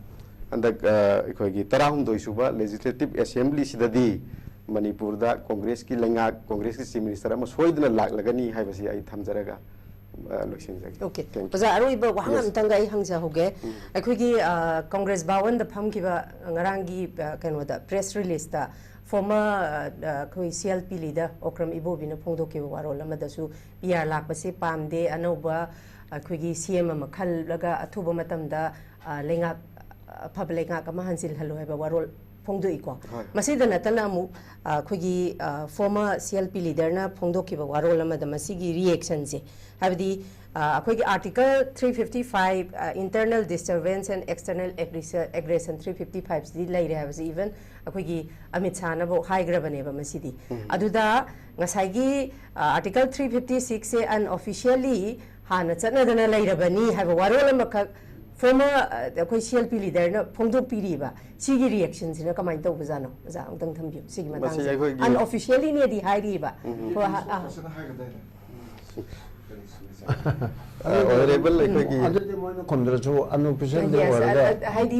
ꯍꯟꯗꯛ ꯑ, ꯑꯩꯈꯣꯏꯒꯤ ꯇꯔꯥꯍꯨꯝꯗꯣꯏ ꯁꯨꯕ Legislative Assembly ꯁꯤꯗꯗꯤ ꯃꯅꯤꯄꯨꯔꯗ ꯀꯣꯡꯒ꯭ꯔꯦꯁꯀꯤ ꯂꯩꯉꯥꯛ, ꯀꯣꯡꯒ꯭ꯔꯦꯁꯀꯤ Chief Minister ꯑꯃ ꯁꯣꯏꯗꯅ ꯂꯥꯛꯂꯒꯅꯤ ꯍꯥꯏꯕꯁꯤ ꯑꯩ ꯊꯝꯖꯔꯒ ꯑ, ꯂꯣꯏꯁꯤꯟꯖꯒꯦ꯫ Okay, Thank you. ꯑꯣꯖꯥ, ꯑꯔꯣꯏꯕ ꯋꯥꯍꯪ Yes. ꯑꯃꯇꯪꯒ ꯑꯩ ꯍꯪꯖꯍꯧꯒꯦ꯫ ꯎꯝ. ꯑꯩꯈꯣꯏꯒꯤ ꯑ, ꯀꯣꯡꯒ꯭ꯔꯦꯁ ꯚꯥꯋꯟꯗ ꯐꯝꯈꯤꯕ ꯉꯔꯥꯡꯒꯤ ꯑ, ꯀꯩꯅꯣꯗ, press release ꯇ former ꯑ, ꯑ, ꯑꯩꯈꯣꯏ C L P leader Okram ꯏꯕꯣꯕꯤꯅ ꯐꯣꯡꯗꯣꯛꯈꯤꯕ ꯋꯥꯔꯣꯜ ꯑꯃꯗꯁꯨ P R ꯂꯥꯛꯄꯁꯦ ꯄꯥꯝꯗꯦ, ꯑꯅꯧꯕ ꯑꯩꯈꯣꯏꯒꯤ C M ꯑꯃ ꯈꯜꯂꯒ ꯑꯊꯨꯕ ꯃꯇꯝꯗ ꯑ, ꯂꯩꯉꯥꯛ, ꯑꯐꯕ ꯂꯩꯉꯥꯛ ꯑꯃ ꯍꯟꯖꯤꯜꯍꯜꯂꯨ ꯍꯥꯏꯕ ꯋꯥꯔꯣꯜ ꯐꯣꯡꯗꯣꯛꯏꯀꯣ꯫ ꯍꯣꯏ꯫ ꯃꯁꯤꯗ ꯅꯠꯇꯅ ꯑꯃꯨꯛ ꯑ, ꯑꯩꯈꯣꯏꯒꯤ ꯑ, former C L P leader ꯅ ꯐꯣꯡꯗꯣꯛꯈꯤꯕ ꯋꯥꯔꯣꯜ ꯑꯃꯗ ꯃꯁꯤꯒꯤ reaction ꯁꯦ, ꯍꯥꯏꯕꯗꯤ ꯑ, ꯑꯩꯈꯣꯏꯒꯤ Article three fifty five, ꯑ, internal disturbance and external aggression, aggression three fifty five ꯁꯤꯗꯤ ꯂꯩꯔꯦ ꯍꯥꯏꯕꯁꯤ even ꯑꯩꯈꯣꯏꯒꯤ ꯑꯃꯤꯠ ꯁꯥꯍꯅꯐꯥꯎ ꯍꯥꯏꯈ꯭ꯔꯕꯅꯦꯕ ꯃꯁꯤꯗꯤ꯫ ꯎꯝ꯫ ꯑꯗꯨꯗ ꯉꯁꯥꯏꯒꯤ ꯑ, Article three fifty six ꯁꯦ unofficially ꯍꯥꯟꯅ ꯆꯠꯅꯗꯅ ꯂꯩꯔꯕꯅꯤ ꯍꯥꯏꯕ ꯋꯥꯔꯣꯜ ꯑꯃꯈꯛ former ꯑ, ꯑꯩꯈꯣꯏ C L P leader ꯅ ꯐꯣꯡꯗꯣꯛꯄꯤꯔꯤꯕ, ꯁꯤꯒꯤ reaction ꯁꯤꯅ ꯀꯃꯥꯏꯅ ꯇꯧꯕꯖꯥꯠꯅꯣ? ꯑꯣꯖꯥ, ꯑꯃꯨꯛꯇꯪ ꯊꯝꯕꯤꯌꯨ ꯁꯤꯒꯤ ꯃꯁꯤ ꯃꯇꯥꯡꯁꯦ꯫ ꯑꯩꯈꯣꯏꯒꯤ Unofficially ꯅꯦꯗꯤ ꯍꯥꯏꯔꯤꯕ꯫ ꯎꯝ꯫ ꯍꯣꯏ, ꯍ-, ꯑ, ꯐꯖꯅ ꯍꯥꯏꯒꯗꯥꯏꯅꯦ? ꯑ, Honourable ꯑꯩꯈꯣꯏꯒꯤ ꯑꯗꯨꯗꯤ ꯃꯣꯏꯅ ꯈꯨꯝꯗ꯭ꯔꯁꯨ unofficial ꯗꯤ Yes, ꯑꯣꯏꯔꯒ ꯑ, ꯑ, ꯍꯥꯏꯗꯤ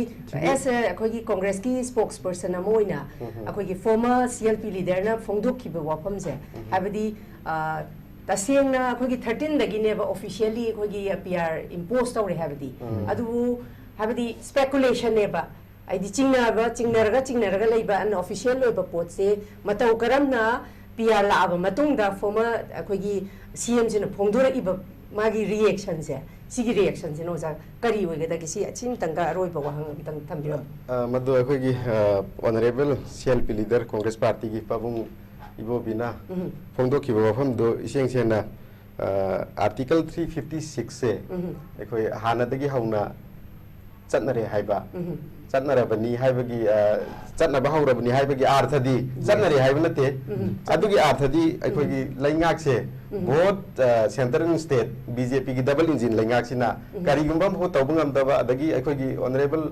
as a ꯑꯩꯈꯣꯏꯒꯤ ꯀꯣꯡꯒ꯭ꯔꯦꯁꯀꯤ spokesperson ꯑꯃ ꯑꯣꯏꯅ ꯑꯩꯈꯣꯏꯒꯤ former C L P leader ꯅ ꯐꯣꯡꯗꯣꯛꯈꯤꯕ ꯋꯥꯐꯝꯁꯦ, ꯍꯥꯏꯕꯗꯤ ꯑ, ꯇꯁꯦꯡꯅ ꯑꯩꯈꯣꯏꯒꯤ thirteen ꯗꯒꯤꯅꯦꯕ officially ꯑꯩꯈꯣꯏꯒꯤ P R impose ꯇꯧꯔꯦ ꯍꯥꯏꯕꯗꯤ꯫ ꯑꯗꯨꯕꯨ ꯍꯥꯏꯕꯗꯤ speculation ꯅꯦꯕ, ꯍꯥꯏꯗꯤ ꯆꯤꯡꯅꯕ, ꯆꯤꯡꯅꯔꯒ ꯆꯤꯡꯅꯔꯒ ꯂꯩꯕ unofficial ꯑꯣꯏꯕ ꯄꯣꯠꯁꯦ ꯃꯇꯧ ꯀꯔꯝꯅ P R ꯂꯥꯛꯑꯕ ꯃꯇꯨꯡꯗ former ꯑꯩꯈꯣꯏꯒꯤ C M ꯁꯤꯅ ꯐꯣꯡꯗꯣꯔꯛꯏꯕ ꯃꯥꯒꯤ reaction ꯁꯦ, ꯁꯤꯒꯤ reaction ꯁꯤꯅ ꯑꯣꯖꯥ ꯀꯔꯤ ꯑꯣꯏꯒꯗꯒꯦ? ꯁꯤ, ꯁꯤꯃꯇꯪꯒ ꯑꯔꯣꯏꯕ ꯋꯥꯍꯪ ꯑꯃꯇꯪ ꯊꯝꯕꯤꯔꯝꯃꯨ꯫ ꯑ, ꯃꯗꯨ ꯑꯩꯈꯣꯏꯒꯤ ꯑ, Honourable C L P leader Congress Party ꯒꯤ ꯄꯥꯕꯨꯡ ꯏꯕꯣꯕꯤꯅ ꯎꯝ꯫ ꯐꯣꯡꯗꯣꯛꯈꯤꯕ ꯋꯥꯐꯝꯗꯨ ꯏꯁꯦꯡ ꯁꯦꯡꯅ ꯑ, Article three fifty six ꯁꯦ ꯎꯝ꯫ ꯑꯩꯈꯣꯏ ꯍꯥꯟꯅꯗꯒꯤ ꯍꯧꯅ ꯆꯠꯅꯔꯦ ꯍꯥꯏꯕ, ꯎꯝ꯫ ꯆꯠꯅꯔꯕꯅꯤ ꯍꯥꯏꯕꯒꯤ ꯑ, ꯆꯠꯅꯕ ꯍꯧꯔꯕꯅꯤ ꯍꯥꯏꯕꯒꯤ ꯑꯥꯔꯊꯗꯤ ꯆꯠꯅꯔꯦ ꯍꯥꯏꯕ ꯅꯠꯇꯦ꯫ ꯎꯝ꯫ ꯑꯗꯨꯒꯤ ꯑꯥꯔꯊꯗꯤ ꯑꯩꯈꯣꯏꯒꯤ ꯂꯩꯉꯥꯛꯁꯦ Both Central and State B J P ꯒꯤ double engine ꯂꯩꯉꯥꯛꯁꯤꯅ ꯀꯔꯤꯒꯨꯝꯕ ꯑꯃꯐꯥꯎ ꯇꯧꯕ ꯉꯝꯗꯕ, ꯑꯗꯒꯤ ꯑꯩꯈꯣꯏꯒꯤ Honourable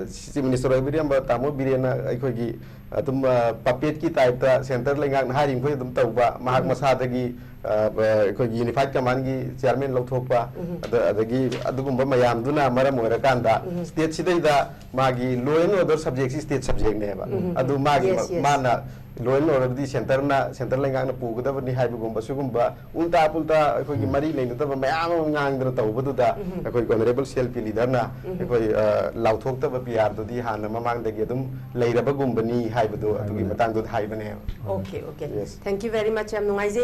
Chief Minister ꯑꯣꯏꯕꯤꯔꯝꯕ ꯇꯥꯃꯣ ꯕꯤꯔꯦꯟꯅ ꯑꯩꯈꯣꯏꯒꯤ ꯑꯗꯨꯝ puppet ꯀꯤ type ꯇ centre ꯂꯩꯉꯥꯛꯅ ꯍꯥꯏꯔꯤ ꯃꯈꯩ ꯑꯗꯨꯝ ꯇꯧꯕ, ꯃꯍꯥꯛ ꯃꯁꯥꯗꯒꯤ ꯑꯩꯈꯣꯏꯒꯤ Unified Command ꯒꯤ chairman ꯂꯧꯊꯣꯛꯄ, ꯑꯗ-, ꯑꯗꯒꯤ ꯑꯗꯨꯒꯨꯝꯕ ꯃꯌꯥꯝꯗꯨꯅ ꯃꯔꯝ ꯑꯣꯏꯔꯀꯥꯟꯗ state ꯁꯤꯗꯩꯗ ꯃꯥꯒꯤ law and order subject ꯁꯤ state subject ꯅꯦꯕ꯫ ꯑꯗꯨ ꯃꯥꯒꯤ Yes, yes. ꯃꯥꯅ law and order D centre ꯅ, centre ꯂꯩꯉꯥꯛꯅ ꯄꯨꯒꯗꯕꯅꯤ ꯍꯥꯏꯕꯒꯨꯝꯕ ꯁꯤꯒꯨꯝꯕ ꯎꯜꯇꯥ ꯄꯨꯜꯇꯥ ꯑꯩꯈꯣꯏꯒꯤ ꯃꯔꯤ ꯂꯩꯅꯗꯕ ꯃꯌꯥꯝ ꯑꯃ ꯉꯥꯡꯗꯅ ꯇꯧꯕꯗꯨꯗ ꯑꯩꯈꯣꯏ Honourable C L P leader ꯅ ꯑꯩꯈꯣꯏ ꯂꯥꯎꯊꯣꯛꯇꯕ P R ꯗꯨꯗꯤ ꯍꯥꯟꯅ ꯃꯃꯥꯡꯗꯒꯤ ꯑꯗꯨꯝ ꯂꯩꯔꯕꯒꯨꯝꯕꯅꯤ ꯍꯥꯏꯕꯗꯣ ꯑꯗꯨꯒꯤ ꯃꯇꯥꯡꯗꯨꯗ ꯍꯥꯏꯕꯅꯦꯕ꯫ Okay, okay. Yes. Thank you very much. ꯌꯥꯝ ꯅꯨꯡꯉꯥꯏꯖꯩ꯫